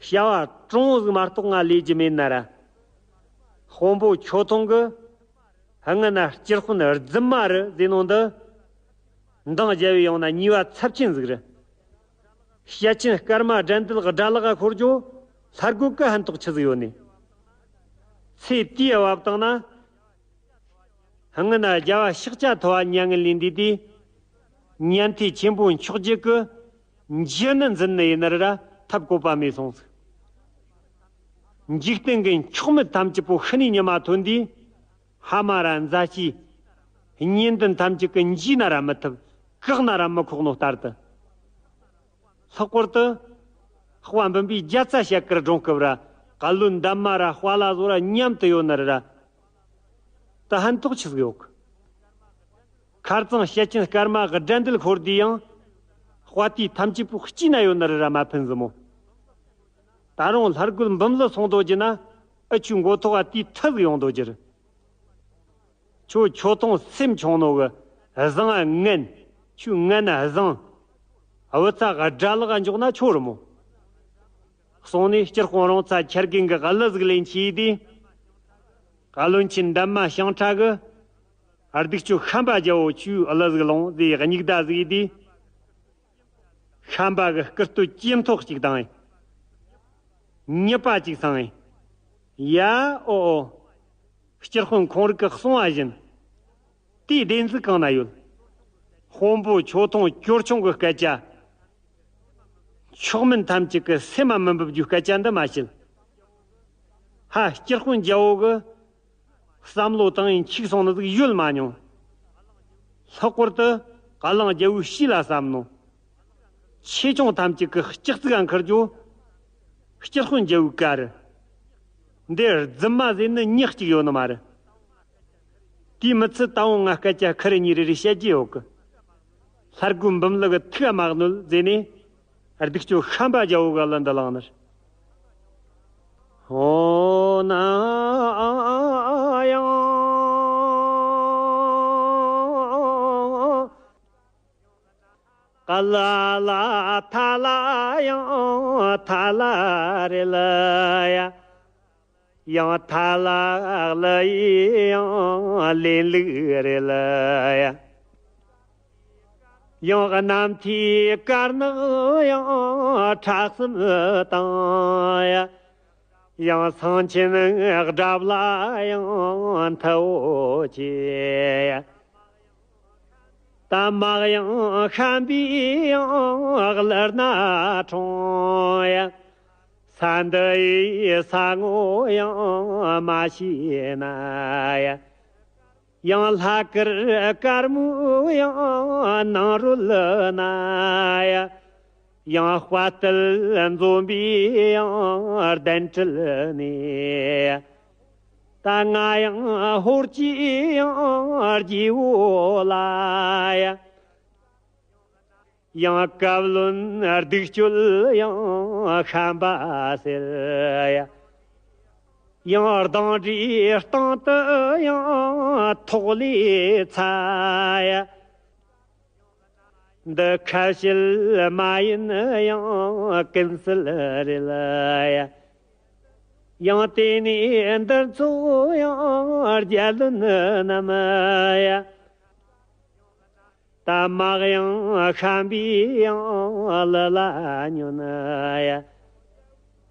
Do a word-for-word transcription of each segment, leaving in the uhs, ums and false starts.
བྱ་བ་དྲང་བོ་ཟིག་མ་གཏོགས་ང་ལས་རྒྱུ་མེད་ན་ར། དཔོན་པོ་ཁྱོད་ཐོང་གི་སྔ་ན་སྤྱིར་དཔོན་རྫུན་མ་རི་ཟེར་ནོ་འདི། འདང་རྒྱབ་ཡོང་ན་ཉེས་པ་ཚབས་ཆེན་ཟིག་རེད། བཤད་ཆེན་སྐར་མ་དགྲ་འདུལ་དགྲ་ལག་ཤོར་རྒྱུ་ལྷ་རྒོད་ཀི་ཕན་ཐོགས་ཆི་ཟིག་ཡོད་ནི། ཚེ་དེའི་བབ་བཏང་ན། སྔ་ན་རྒྱལ་བ་ཤཱཀྱ་ཐུབ་པ་མྱ་ངན་ལས་འདས་དུས། ཉན་ཐོས་ཆེན་པོ་མཆོག་བརྒྱུད་ཀྱི་འཇུ་ནི་འཛིན་ནི་ཡིན་ནི་ར་ཐབས་བཀོད་པ་མེད་སོང་ཟིག་འཇིག་རྟེན་གྱི་མཆོག་མི་ཐམས་ཅད་པོ་ཤི་ནས་ཉི་མ་ཐོན་དུས། ཕ་མ་ར་མཛའ་བཤེས། གཉེན་འདུན་ཐམས་ཅད་ཀྱིས་འཇུས་ན་ར་མི་ཐུབ། བཀག་ན་ར་མི་ཁོག་ནོ་ལྟར་དུ། ལྷག་པར་དུ། དཔལ་འབུམ་པའི་རྒྱལ་རྩ་བཤད་གར་སྒྲུང་སྐབས་ར་ཀ་ལོན་འདབ་མ་ར་དཔའ་ལ་བཟོ་ར་མཉམ་དུ་ཡོད་ནི་ར། ད་ཕན་ཐོགས་ཆི་ཟིག་ཡོད་གི། ཁ་རྩང་བཤད་ཆེན་སྐར་མ་གི་དགྲ་འདུལ་ཤོར་དུས་ཡང་། དཔའ་རྟུལ་ཐམས་ཅད་པོ་སྐྱིད་ན་ཡོད་ནི་ར་མ་ཕན་ཟིག་མོ། ད་རུང་ལྷ་རྒོད་འབུམ་ལུ་སོང་དོ་རྒྱུ་ན། ཨ་ཆུ་མགོ་ཐོག་ག་དུས་ཐུ་ཟིག་ཡོང་དོ་རྒྱུ་རེད། ཁྱོད་ཁྱོད་ཐོང་སེམས་ཆུང་ནོ་གི་བཟང་ང་ངན། ཁྱོད་ངན་ན་བཟང་། བུ་ཚ་ག་དགྲ་ལག་འཇོག་ན་ཆོ་རི་མོ། སོང་ནས་སྤྱིར་དཔོན་རོང་ཚ་འཆར་རྒན་གི་གླུ་ཟིག་ལེན་ཆི་དུས། བཀའ་བློན་ཆེན་འདབ་མ་ཞང་ཁྲ་གི། སྡིག་སྤྱོད་ཤན་པ་རྒྱལ་བོ་ཆུའི་གླུ་ཟིག་ལོངས་ཟེར་སྙིགས་བརྡ་ཟིག་དུས། ཤན་པ་གི་སྐུ་སྟོད་ཇེ་མཐོ་གཅིག་དང་། མྱི་པ་གཅིག་སང་། ཡ་ཨོ་ཨོ། སྤྱིར་དཔོན་ཁོང་རིགས་ཀྱི་གསུང་བ་བཞིན། དེའི་བདེན་ཚིག་གང་ན་ཡོད། དཔོན་པོ་ཁྱོད་ཐོང་ཅོར་ཆུང་གི་སྐད་ཆ། མཆོག་མིན་ཐམས་ཅད་ཀྱི་སེམས་མ་མི་འབབ་རྒྱུའི་སྐད་ཆ་འདི་མ་བཤད། ཧ། སྤྱིར་དཔོན་རྒྱལ་བོ་གི་བསམ་བློ་བཏང་ཡིན་འཆུག་སོང་ནི་ཟིག་ཡོད་མ་མྱོང་། ལྷག་པར་དུ་ཀ་ལང་རྒྱལ་བོའི་ཕྱི་ལ་བསམ་ནོ། ཆེ་ཆུང་ཐམས་ཅད་ཀྱི་སྤྱི་གཙུག་ག་འཁུར་རྒྱུ། སྤྱིར་དཔོན་རྒྱལ་བོའི་བཀའ་རེད། འདིར་རྫུན་མ་ཟེར་ནི་མྱི་གཅིག་ཡོད་ནི་མ་རེད། དེའི་མི་ཚད་ད་འོང་ང་སྐད་ཆ་ཁེར་གཉིས་རེ་རེ་བཤད་རྒྱུ་ཡོད་གི། ལྷ་རྒོད་འབུམ་ལུ་གི་ཐུགས་མ་གནོད་ཟེར་ནས། སྡིག་སྤྱོད་ཤན་པ་རྒྱལ་བོ་གི་གླུ་འདི་བླངས་ནི་རེད། འོ་ན་ཡང་། ཀ་ལ་ལ་ཐ་ལ་ཡང་ཐ་ལ་རེད་ལ་ཡ། ཡང་ཐ་ལ་ལ་ཡི་ཡང་ལེན་ལུགས་རེད་ལ་ཡ། ཡང་གནམ་ཐིག་དཀར་ནག་ཡང་ཁྲ་གསུམ་དང་ཡ། ཡང་ཚངས་ཆེན་སྒྲ་བླ་ཡང་མཐུ་བོ་ཆེ་ཡ། ད་དམག་ཡང་ཤན་པའི་ཡང་གླུ་སྣ་ཁྲོང་ཡ། ས་འདི་ཡི་ས་ངོ་ཡང་མ་ཤེས་ན་ཡ། ཡང་ལྷ་དཀར་དཀར་མོ་ཡང་ནང་རོལ་ན་ཡ། ཡང་དཔའ་རྟུལ་འཛོམས་པའི་ཡང་གདན་ཁྲི་ནས། ད་ང་ཡང་ཧོར་གྱི་ཡང་རྒྱལ་བོ་ལ་ཡ། ཡང་བཀའ་བློན་སྡིག་སྤྱོད་ཡང་ཤན་པ་ཟེར་ཡ། ཡང་གདངས་འདྲའི་སྟེང་དུ་ཡང་ཐོག་ལས་ཚ་ཡ། འདི་ཁ་བཤད་མ་ཡིན་ཡང་ཀུན་གསལ་རེད་ལ་ཡ། ཡང་དེ་ནས་འདི་ཚོ་ཡང་རྒྱལ་བློན་རྣམས་ཡ། ད་དམག་ཡང་ཤན་པའི་ཡང་གླུ་ལ་ཉོན་ཡ།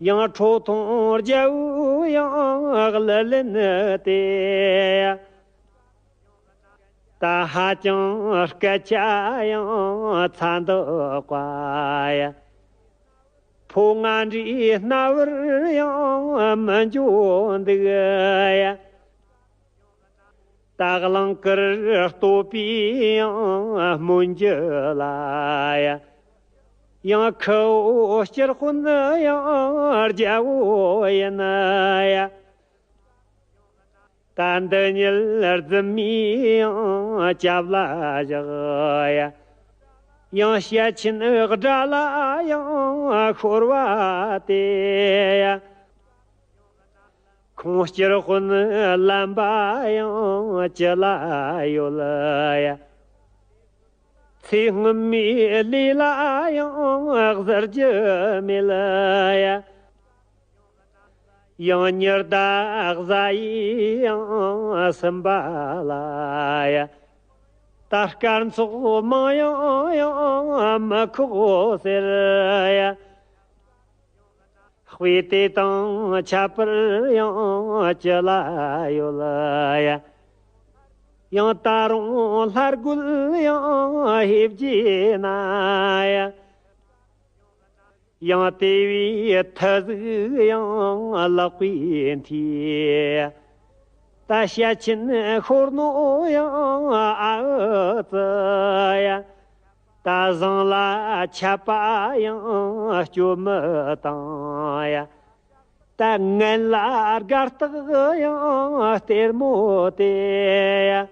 ཡང་ཁྲོ་ཐུང་རྒྱལ་བོའི་ཡང་གླུ་ལེན་དེ་ཡ། ད་ཧ་ཅང་སྐད་ཆ་ཡང་ཚ་འདུག་པ་ཡ། ཕོ་ང་འདྲའི་རྣ་བར་ཡང་མི་འཇོག་འདུག་ཡ། ད་གླིང་དཀར་བསྟོད་པའི་ཡང་སྨོན་རྒྱུ་ལ་ཡ། ཡང་ཁོ་བོ་སྤྱིར་དཔོན་ཡང་རྒྱལ་བོ་ཡིན་ཡ། ད་འདི་ཉིད་རྫུན་མའི་ཡང་སྐྱབས་ལ་བཞག་ཡ། ཡང་བཤད་ཆེན་དགྲ་ལ་ཡང་ཤོར་བ་དེ་ཡ། ཁོང་སྤྱིར་དཔོན་བླམ་པ་ཡང་ཅི་ལ་ཡོད་ཡ། ཚེ་སྔོན་མའི་ལས་ལ་ཡང་གཟིར་རྒྱུ་མེད་ཡ། ཡང་ཉི་ཟླ་གཟའ་ཡིས་ཡང་ཟིན་པ་ལ་ཡ། ད་སྐར་ཚོགས་མང་ཡང་ཡང་མི་ཁོག་ཟེར་ཡ། དཔེ་དེ་དང་ཁྱད་པར་ཡང་ཅི་ལ་ཡོད་ལ་ཡ། ཡང་ད་རུང་ལྷ་རྒོད་ཡང་ཧེ་བགྱིས་ན་ཡ། ཡང་དེ་བས་ཐུ་ཟུག་ཡང་ལག་པས་འཐུས། ད་བཤད་ཆེན་ཤོར་ནོ་ཡང་ཨ་ཨུ་ཙི་ཡ། ད་བཟང་ལ་ཆད་པ་ཡང་གཅོད་མི་བཏང་ཡ། ད་ངན་ལ་དགའ་རྟགས་ཡང་གཏེར་མོ་དེ་ཡ།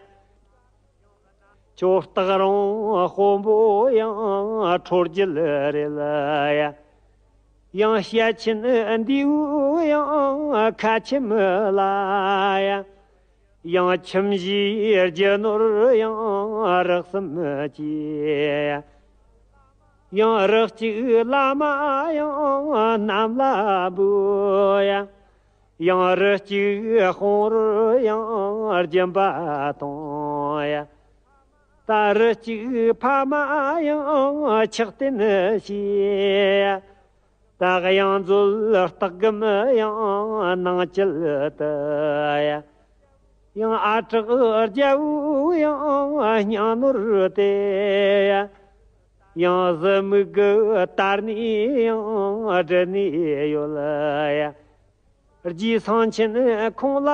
ཁྱོད་སྟག་རོང་དཔོན་པོ་ཡང་ཁྲོ་རྒྱལ་རེད་ཡ། ཡང་བཤད་ཆེན་འདིའུ་ཡང་ཁ་ཆེམས་ལ་ཡ། ཡང་ཁྱིམ་གཞིས་རྒྱུ་ནོར་ཡང་རག་སུམ་ཅི་ཡ། ཡང་རི་གཅིག་བླ་མ་ཡང་རྣམས་ལ་འབུལ་ཡ། ཡང་རི་གཅིག་དཔུང་རོལ་ཡང་སྦྱིན་པ་གཏོང་ཡ། ད་རི་གཅིག་ཕ་མ་ཡང་ཕྱག་རྟེན་བྱས་ཡ། ད་གཡང་མཛོད་སྟག་སྒམ་ཡང་ནང་བཅུད་དུ་ཡ། ཡང་ཨ་གྲགས་རྒྱལ་པོ་ཡང་སྙིང་ནོར་དེ་ཡ། ཡང་གཟི་མིག་གི་དར་ནས་ཡང་སྦྲེལ་ནས་ཡོད་ཡ། རྗེ་སེང་ཆེན་ཁོང་ལ་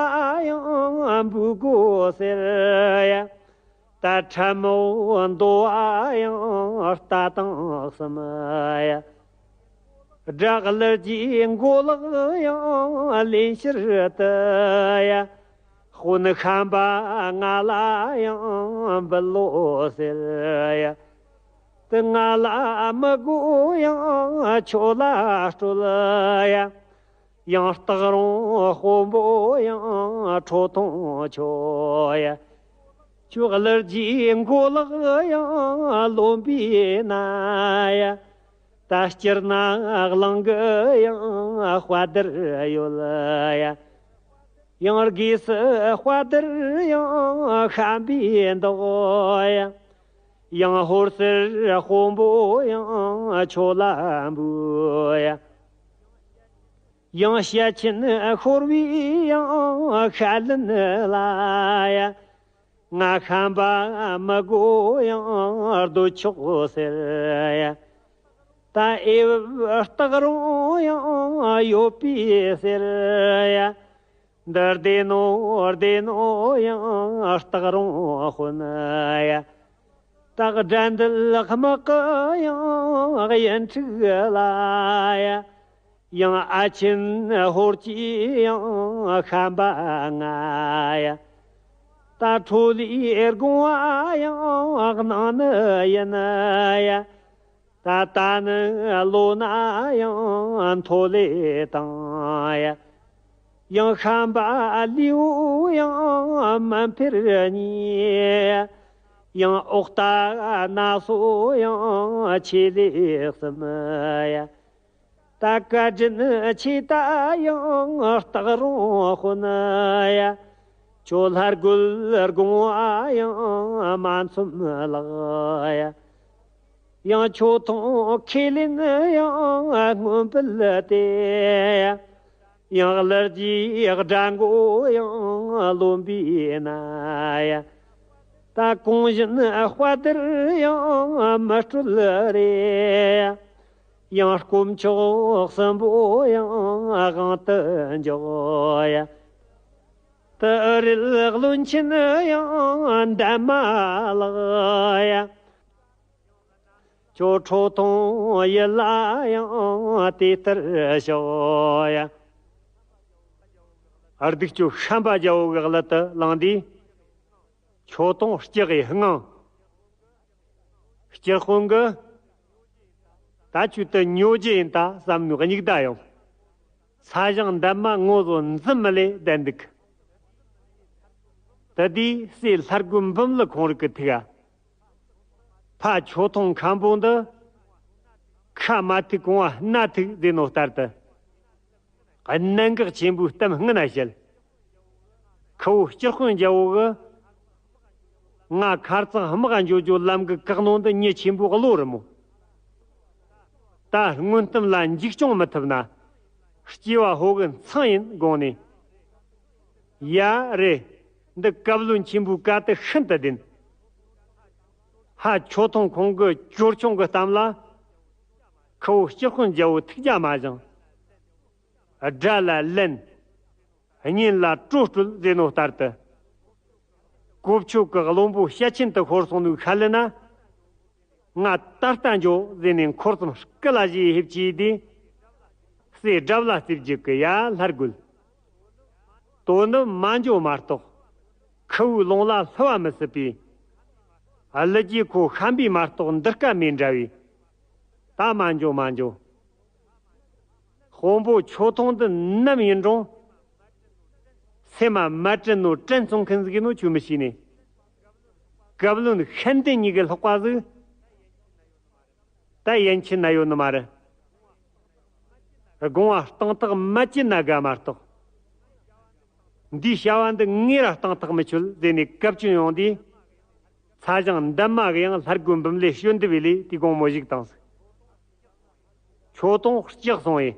ཡང་འབུལ་དགོས་ཟེར་ཡ། ད་ཁྲ་མོ་མདོ་བ་ཡང་ལྟ་སྟངས་སམ་ཡ། སྒྲ་གླུ་གྱི་མགོ་ལག་ཡང་ལེན་ཕྱིར་དུ་ཡ། དཔོན་ཤན་པ་ང་ལ་ཡང་འབུལ་ལོ་ཟེར་ཡ། དེ་ང་ལ་མི་དགོས་ཡང་ཁྱོད་ལ་སྤྲོད་ཡ། ཡང་སྟག་རོང་དཔོན་པོ་ཡང་ཁྲོ་ཐུང་ཁྱོད་ཡ། ཁྱོད་གླུ་གྱི་མགོ་ལག་ཡང་ལོན་པས་ན་ཡ། ད་སྤྱིར་ན་གླིང་གི་ཡང་དཔའ་དར་ཡོད་ཡ། ཡང་དགོས་སུ་དཔའ་དར་ཡང་ཤན་པའི་མདོག་ཡ། ཡང་ཧོར་སེར་དཔོན་པོ་ཡང་ཁྱོད་ལ་འབུལ་ཡ། ཡང་བཤད་ཆེན་ཤོར་བའི་ཡང་ཤ་ལན་ལ་ཡ། ང་ཤན་པ་མི་དགོས་ཡང་སྡོད་ཆོག་ཟེར་ཡ། ད་ཨེ་བབ་སྟག་རོང་ཡང་ཡོད་པའི་ཟེར་ཡ། འདི་བདེ་ནོ་བདེ་ནོ་ཡང་སྟག་རོང་དཔོན་ཡ། སྟག་དགྲ་འདུལ་དམག་གི་ཡང་དབྱིན་ཕྲུག་ལ་ཡ། ཡང་ཨ་ཆེན་ཧོར་གྱི་ཡང་ཤན་པ་ང་ཡ། ད་ཁྲོ་ལའི་དགོངས་པ་ཡང་གནང་ནི་ཡིན་ཡ། ད་ལྟ་ནི་ལོ་ན་ཡང་མཐོ་ལེ་དང་ཡ། ཡང་ཤན་པ་ལེའུ་ཡང་མི་འཕེར་ཉེ། ཡང་ཨོག་ཏ་ན་སོ་ཡང་ཆེ་ལེ་གསུམ་ཡ། ད་བཀའ་དྲིན་ཆེ་ད་ཡང་སྟག་རོང་དཔོན་ཡ། ཁྱོད་ལྷ་རྒོད་དགོངས་པ་ཡང་མ་འཚམ་ལགས་ཡ། ཡང་ཁྱོད་ཐོང་ཁས་ལེན་ཡང་སྔོན་སྤེལ་ཏེ། ཡང་གླུ་གྱི་སྒྲ་མགོ་ཡང་ལོན་པས་ན་ཡ། ད་གོང་བཞིན་དཔའ་དར་ཡང་མི་སྤྲོད་རེ། ཡང་དཀོན་མཆོག་གསུམ་པོ་ཡང་དབང་དུ་འཇོག་ཡ། དེ་རིལ་བློན་ཆེན་ཡང་འདན་མ་ལགས་ཡ། ཁྱོད་ཁྲོ་ཐུང་ཡུལ་ལ་ཡང་དེ་ལྟར་ཞོག་ཡ། སྡིག་སྤྱོད་ཤན་པ་རྒྱལ་པོ་གི་གླུ་དེ་བླངས་དུས། ཁྱོད་ཐུང་སྐྱི་གི་དངངས། སྤྱིར་དཔོན་གི། ད་ཁྱོད་དེ་ཉོ་རྒྱུ་ཡིན་ད་བསམ་ནས་སྙིགས་ད་ཡོང་། ས་ཞིང་འདབ་མ་ངོ་བཟོ་འཛིན་མི་ལས་བསྡད་འདུག་དེ་དུས་སྲས་ལྷ་རྒོད་འབུམ་ལི་ཁོང་རིག་གི་ཐུག་ཨ། ཕ་ཁྱོད་ཐུང་མཁན་པོ་འདི། ཁ་མ་ཐུག་གོང་བ་སྣ་ཐུག་ཟེར་ནོ་ལྟར་དུ། གནད་འགག་ཆེན་པོའི་གཏམ་སྔུན་ན་བཤད། ཁུ་བོ་སྤྱིར་དཔོན་རྒྱལ་བོ་གི། ང་ཁར་ཚང་དམག་འཇོག་རྒྱུ་ལམ་གི་བཀག་ནོ་འདི་མྱི་ཆེན་པོའི་བློ་རུ་མོ། ད་སྔོན་གཏམ་ལ་འཇིགས་སྐྱོང་མི་ཐུབ་ན། སྐྱེ་བ་ཕོ་གི་མཚང་ཡིན་དགོངས་ནས། ཡ་རེད། འདི་བཀའ་བློན་ཆེན་པོའི་བཀའ་དེ་ཤིན་ཏུ་བདེན། ཧ་ཆོ་ཐུང་ཁོང་གི་ཅོར་ཆུང་གི་གཏམ་ལ། ཁུ་བོ་སྤྱིར་དཔོན་རྒྱལ་བོ་ཐུགས་རྒྱལ་མ་བཞེངས། དགྲ་ལ་ལན། གཉེན་ལ་གྲོས་སྤྲོད་ཟེར་ནོ་ལྟར་དུ། གོ་ཆོད་ཀྱི་བློན་པོ་ཤ་ཆེན་དུ་ཤོར་སོང་ནོ་ཤ་ལེ་ན། ང་ད་ལྟ་འགྱོ་ཟེར་ནས་འཁོར་ཙམ་སྐུ་ལ་བཞེས་ཧེབ་ཀྱིས་དེ། སྲས་དགྲ་བླ་རྩེ་བརྒྱུད་ཀྱི་ཡ་སླར་རྒོལ། དོ་ནི་མ་འགྱོ་མ་གཏོགས། ཁུ་བོའི་ལུང་ལ་ལྷུ་བ་མི་སྲིད་པས། ཀླུ་རྒྱལ་ཁོ་ཤམ་པའི་མ་གཏོགས་འདི་སྐད་མེད་འདྲ་བས། ད་མ་འགྱོ་མ་འགྱོ། དཔོན་པོ་ཆོ་ཐུང་འདི་ནམ་ཡིན་རུང་། སེམས་མ་མ་དྲན་ནོ་དྲན་སོང་མཁན་ཟིག་ཡིན་ནོ་ཁྱོད་མི་ཤེས་ནས། བཀའ་བློན་ཤན་ཏན་གཉིས་ཀྱི་ལྷག་པ་ཟིག་ད་ཡན་ཆད་ན་ཡོད་ནི་མ་རེད། དགོངས་པ་སྟེང་ཐག་མ་བཅད་ན་དགའ་མ་གཏོགས། འདིའི་བྱ་བ་འདི་ངས་ར་སྟེང་ཐག་མི་ཆོད་ཟེར་ནས་བཀའ་བཀྱོན་ཡོང་དུས། ཚ་ཞང་འདན་མ་གི་ཡང་ལྷ་རྒོད་འབུམ་ལས་སྐྱོན་འདི་བས་ལས་དེ་དགོང་མོ་ཞིག་བཏང་ཟིག་ཆོ་ཐུང་ལྕགས་སོང་བས།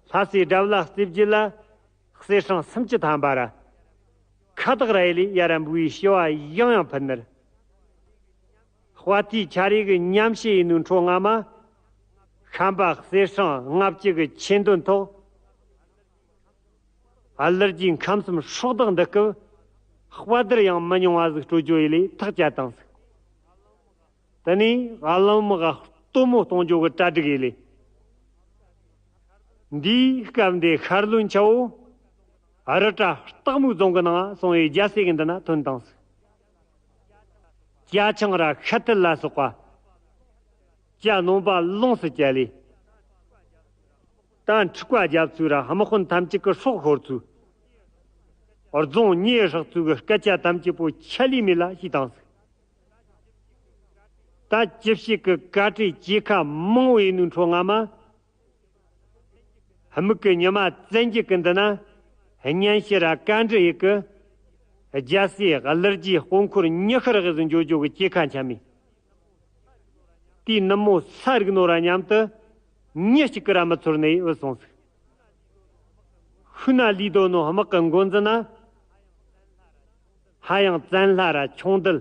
ལྷ་སྲས་དགྲ་བླ་རྩེ་བརྒྱུད་ལ། གསེར་སྲང་སུམ་ཅུ་ཐམ་པ་ར། ཁ་བཏགས་ར་ཡི་ལས་ཡ་ར་འབུ་བའི་ཞི་བ་ཡང་ཡང་ཕུལ་ནར། དཔའ་ཐིའི་ཆ་རེ་གི་ཉམས་བཞེས་ཡིན་ནོའི་འཕྲོ་སྔ་མ། ཤམ་པ་གསེར་སྲང་ལྔ་བཅུ་གི་ཆེ་འདོན་ཐོག་ཀླུ་རྒྱལ་ཁམས་གསུམ་སྲོག་བདག་འདི་སྐབས། དཔའ་དར་ཡང་མི་ཉུང་བ་ཟིག་སྤྲོད་རྒྱུ་ཡི་ལས་ཐག་བཅད་བཏང་ཟིག་དེ་ནས་གླང་དམག་ག་སྟོན་མོ་གཏོང་རྒྱུ་གི་གྲ་སྒྲིག་ཡི་ལས། འདིའི་སྐབས་འདི་ཤར་བློན་ཆ་བོ། རི་བྲག་སྟག་མོའི་རྫོང་གི་ནང་སོང་བའི་རྒྱལ་སྲས་ཀྱི་འདི་ན་ཐོན་བཏང་ཟིག་ཅ་ཆང་ར་ཤ་ཐལ་ལ་སོགས་པ། ཇ་ནོམ་པ་ལོངས་སུ་སྤྱད་ལས། ད་འཁྲུག་པ་རྒྱབ་ཚུལ་ར་དམག་དཔོན་ཐམས་ཅད་ཀྱི་སྲོག་ཤོར་ཚུལ། རྫོང་ཉེས་བསྲེགས་ཚུལ་གྱི་སྐད་ཆ་ཐམས་ཅད་པོ་ཆད་ལུས་མེད་ལ་ཤེས་བཏང་ཟིག་ད་ཅི་བྱེད་ཀྱི་བཀའ་དྲིན་སྐྱེ་ཁ་མང་བོ་ཡིན་ནོའི་འཕྲོ་སྔ་མ། དམིགས་ཀྱི་ཉི་མ་བཙན་གྱི་ཀུན་འདི་ན། གཉེན་བཤེས་ར་བཀའ་འདྲི་ཡི་གི། རྒྱལ་སྲས་ཀླུ་རྒྱལ་དཔོན་འཁོར་ཉི་ཤར་གི་ཟིན་འཇོག་འཇོག་གི་སྐྱེ་ཁ་འཆམ་མི། དེའི་ནུབ་མོ་ས་རིག་ནོ་ར་མཉམ་དུ། མྱི་གཅིག་གི་ར་མི་ཚོར་ནས་བུད་སོང་ཟིག་ཤུལ་ན་ལུས་སྡོད་ནོ་དམག་གི་འགོ་འཛིན་ན། ཧ་ཡང་བཙན་ལྷ་ར་ཆུང་དུལ།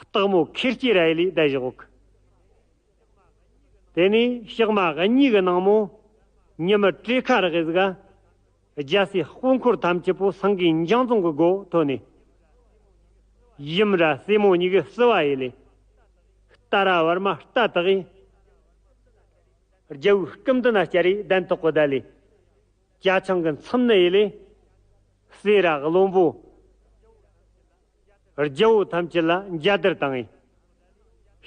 སྟག་མོ་ཁེར་སྐྱེས་ར་ཡི་ལས་བསྡད་བཞག་གི་དེ་ནས་ཞག་མ་གཉིས་ཀྱི་ནང་མོ། ཉི་མ་བྲེ་ཁ་རག་གི་ཟིག་ག་རྒྱལ་སྲས་དཔོན་འཁོར་ཐམས་ཅད་པོ་སེང་གེའི་འཇང་རྫོང་གི་སྒོ་ཐོན་ནས། ཡུམ་ར་སྲས་མོ་གཉིས་ཀྱི་བསུ་བ་ཡི་ལས། རྟ་ར་བར་མ་རྟ་དག་གིས། རྒྱལ་བོའི་སྐུ་མདུན་ན་བསྐྱལ་རེ་གདན་ཐོག་གི་བསྡད་ལས། ཇ་ཆང་གི་མཚམས་ནི་ཡི་ལས། སྲས་ར་བློན་པོ། རྒྱལ་བོ་ཐམས་ཅད་ལ་མཇལ་དར་བཏང་ངས།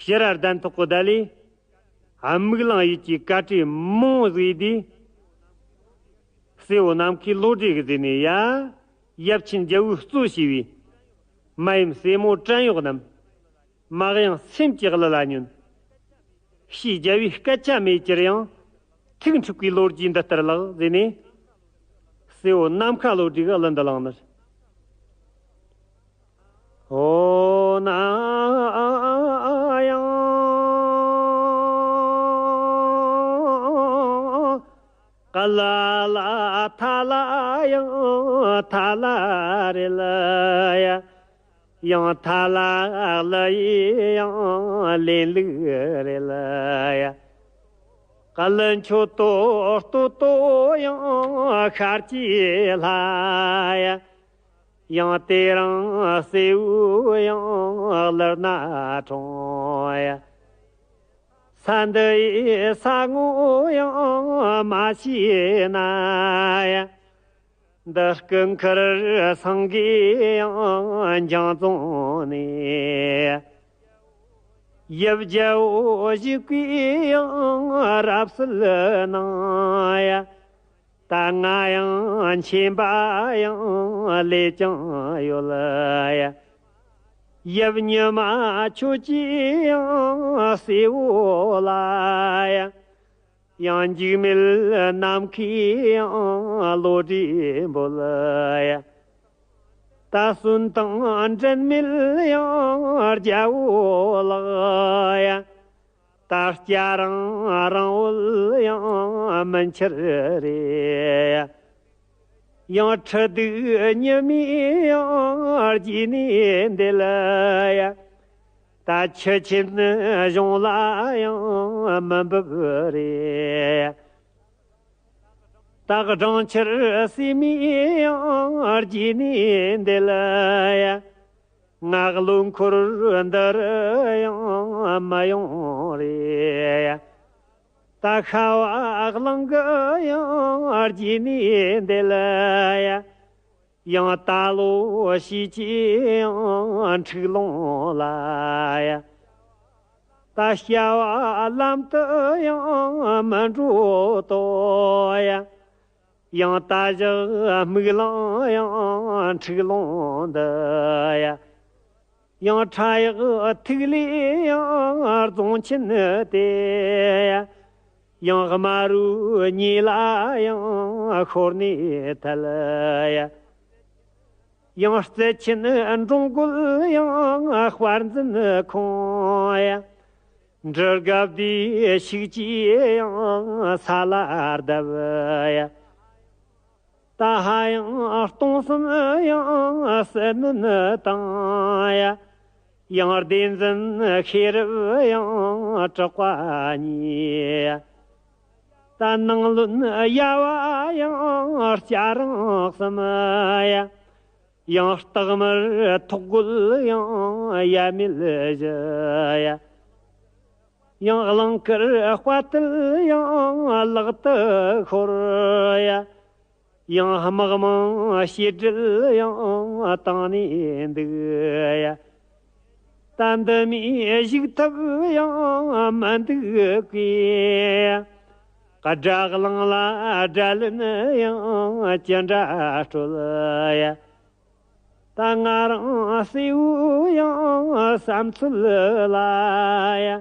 ཕྱི་ར་གདན་ཐོག་གི་བསྡད་ལས། དམིགས་བླང་ཡིད་ཀྱི་བཀའ་དྲིན་མང་བོ་ཟིག་ཡིན་དུས། སྲས་བོ་ནམ་མཁའི་བློ་གྲོས་ཀྱི་ཟེར་ནས་ཡ། ཡབ་ཆེན་རྒྱལ་བོའི་གཙོ་བྱས་པའི། མ་ཡུམ་སྲས་མོ་བྲན་གཡོག་རྣམས། མ་གཡེང་སེམས་ཀྱི་གླུ་ལ་ཉོན། ཕྱིའི་རྒྱལ་བའི་སྐད་ཆ་མེད་ཀྱིར་ཡང་། ཐུགས་འཁྲུགས་པའི་ལོ་རྒྱུས་འདི་ལྟར་ལགས་ཟེར་ནས། སྲས་བོ་ནམ་མཁའ་བློ་གྲོས་ཀྱི་གླུ་འདི་བླངས་ནས། ཨོ་ན་ཡང་། ཀ་ལ་ལ་ཐ་ལ་ཡང་ཐ་ལ་རེད་ལ་ཡ། ཡང་ཐ་ལ་ལ་ཡི་ཡང་ལེན་ལུགས་རེད་ལ་ཡ། ཀ་ལ་མཆོད་ཏོ་ལྟོ་ཏོ་ཡང་ཤར་གྱི་ལྷ་ཡ། ཡང་དེ་རིང་སྲས་བོ་ཡང་ལར་ན་གྲོངས་ཡ། ས་འདི་ཡི་ས་ངོ་ཡང་མ་ཤེས་ན་ཡ། འདི་སྐུ་མཁར་སེང་གེ་ཡང་འཇང་རྫོང་ནས། ཡབ་རྒྱལ་བོ་བཞུགས་པའི་ཡང་རབ་གསལ་ནང་ཡ། ད་ང་ཡང་མཁྱེན་པ་ཡང་ལས་ཀྱང་ཡོད་ལ་ཡ། ཡབ་ཉི་མ་ཁྱོད་ཀྱིས་ཡང་སྲས་བོ་ལ་ཡ། ཡང་འཇིགས་མེད་ནམ་མཁའི་ཡང་བློ་གྲོས་འབོལ་ཡ། ད་གསོན་དང་འབྲལ་མེད་ཡང་རྒྱལ་པོ་ལགས་ཡ། ད་སྐྱ་རེངས་རང་འོད་ཡང་མུན་ཆད་རེད་ཡ། ཡང་ཁྲི་གདུགས་ཉི་མའི་ཡང་རྗེས་ནས་འདེད་ཡ། ད་ཆུ་ཆེན་གཞུང་ལ་ཡང་མི་འབབ་རེད། ད་སྦྲང་ཆར་སྲེད་མའི་ཡང་རྗེས་ནས་འདེད་ཡ། ང་བློ་འཁོར་འདི་རུ་ཡང་མི་ཡོང་རེད། ད་ཤྭ་བ་གླང་གི་ཡང་རྗེས་ནས་འདེད་ཡ། ཡང་ད་ལོ་ཤེས་ཀྱི་ཡང་འཁྲུག་ལོང་ལ་ཡ། ད་བྱ་བ་ལམ་དུ་ཡང་མི་འགྲོ་དོ་ཡ། ཡང་ད་བཞག་སྨུག་ལང་ཡང་འཁྲུག་ལོང་འདི་ཡ། ཡང་ཁྲ་ཡག་ཐིག་ལེ་ཡང་རྫོང་ཆེན་དེ་ཡ། ཡང་དམར་རུ་ཉེ་ལ་ཡང་ཤོར་ནས་ཐལ་ཡ། ཡང་རྩེ་ཆེན་འབྲོང་རྒོད་ཡང་དཔལ་འཛིན་ཁོང་ཡ། འབྲུ་སྒབ་དེ་ཤུགས་ཀྱིས་ཡང་ས་ལ་བརྡབ་ཡ། ད་ཧ་ཡང་སྟོང་གསུམ་ཡང་ཟིལ་གནོན་བཏང་ཡ། ཡང་བདེན་འཛིན་ཤེས་རབ་ཡང་གྲགས་པ་གཉིས། ད་ནང་བློན་ཡ་བ་ཡང་སྐྱ་རེངས་གསུམ་ཡ། ཡང་སྟག་དམར་ཐོག་རྒོད་ཡང་ཡ་མེད་བཞི་ཡ། ཡང་གླང་དཀར་དཔའ་ཐུལ་ཡང་ལག་ཏུ་ཤོར་ཡ། ཡང་དམག་མང་ཞེ་དྲིལ་ཡང་བཏང་ནས་འདུག་ཡ། ད་འདི་མིན་བཞུགས་ཐབས་ཡང་མི་འདུག་གི། དགྲ་གླང་ལ་དགྲ་ལན་ཡང་ཅི་འདྲ་སྤྲོད་ཡ། ད་ང་རང་སྲས་བོ་ཡང་བསམ་ཚུལ་ལ་ཡ།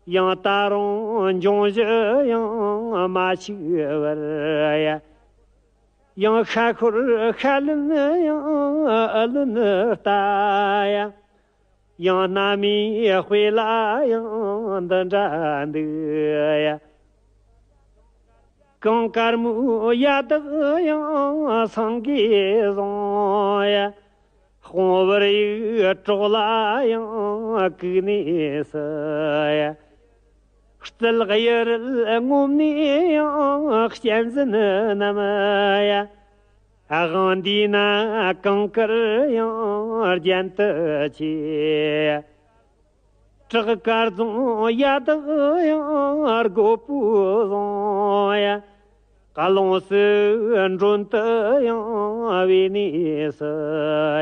ཡང་ད་རུང་འབྱུང་བཞི་ཡང་མ་ཆིག་བར་ཡ། ཡང་ཤ་ཤོར་ཤ་ལན་ཡང་ཨ་ལན་ལྟ་ཡ། ཡང་གནའ་མིའི་དཔེ་ལ་ཡང་འདི་འདྲ་འདུག་ཡ། གངས་དཀར་མོའི་ཡ་དྭགས་ཡང་སེང་གེ་བཟུང་ཡ། དཔུང་བར་ཡིག་གྲོགས་ལ་ཡང་བཀུག་ནས་སུ་ཡ། རྩལ་གཡུ་རལ་ངོམ་ནས་ཡང་གཅན་གཟན་རྣམས་ཡ། དབང་འདུས་ན་གངས་དཀར་ཡང་རྒྱན་དུ་ཆེ། བྲག་དཀར་རྫོང་ཡ་དྭགས་ཡང་རྒོད་པོ་བཟུང་ཡ། རླུང་སེ་མགྲོན་དུ་ཡང་བོས་ནས་སུ་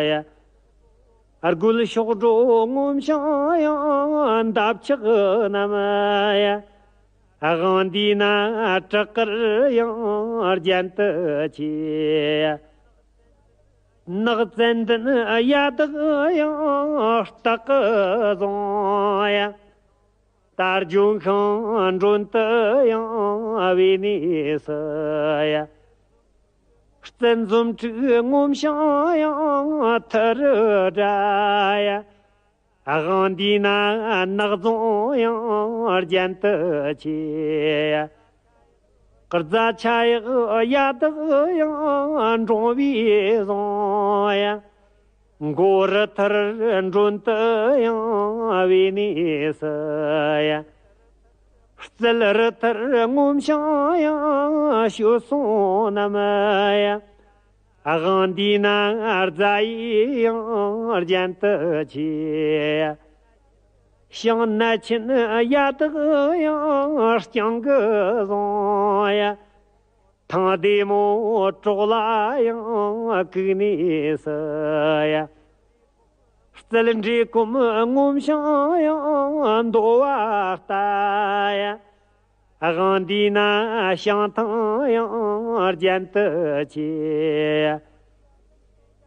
ཡ། རྒོད་གཤོག་སྒྲོ་ངོམས་ཤིང་ཡང་འདབ་ཆགས་རྣམས་ཡ། དབང་འདུས་ན་བྲག་དཀར་ཡང་རྒྱན་དུ་ཆེ། ནགས་ཙན་དན་ཡ་དྭགས་ཡང་སྟག་གི་རྫོང་ཡ། རྟ་རྒྱུག་ཤིང་མགྲོན་དུ་ཡང་བོས་ནས་སུ་ཡ། རྩལ་འཛོམས་དྲུག་ངོམས་ཤིང་ཡང་ཐུ་རུ་སྒྲ་ཡ། དབང་འདུས་ན་ནགས་རྫོང་ཡང་རྒྱན་དུ་ཆེ། རྫ་ཆ་ཡག་ཡ་དྭགས་ཡང་འབྲོང་བུའི་རྫོང་ཡ། མགོ་རུ་ཐར་མགྲོན་དུ་ཡང་བོས་ནས་སུ་ཡ། རྩལ་རུ་ཐར་ངོམས་ཤིང་ཡང་བྱོལ་སོང་རྣམས་ཡ། དབང་འདུས་ན་རྫ་ཡི་ཡང་རྒྱན་དུ་ཆེ། ཞིང་ནགས་ཆེན་ཡ་དྭགས་ཡང་རྐྱང་གི་བཟུང་ཡ། ཐང་བདེ་མོ་གྲོགས་ལ་ཡང་བཀུག་ནས་སུ་ཡ། རྩལ་འདྲེ་གོམ་ངོམས་ཤིང་ཡང་འདོ་བ་ལྟ་ཡ། དབང་འདུས་ན་ཤིང་ཐང་ཡང་རྒྱན་དུ་ཆེ།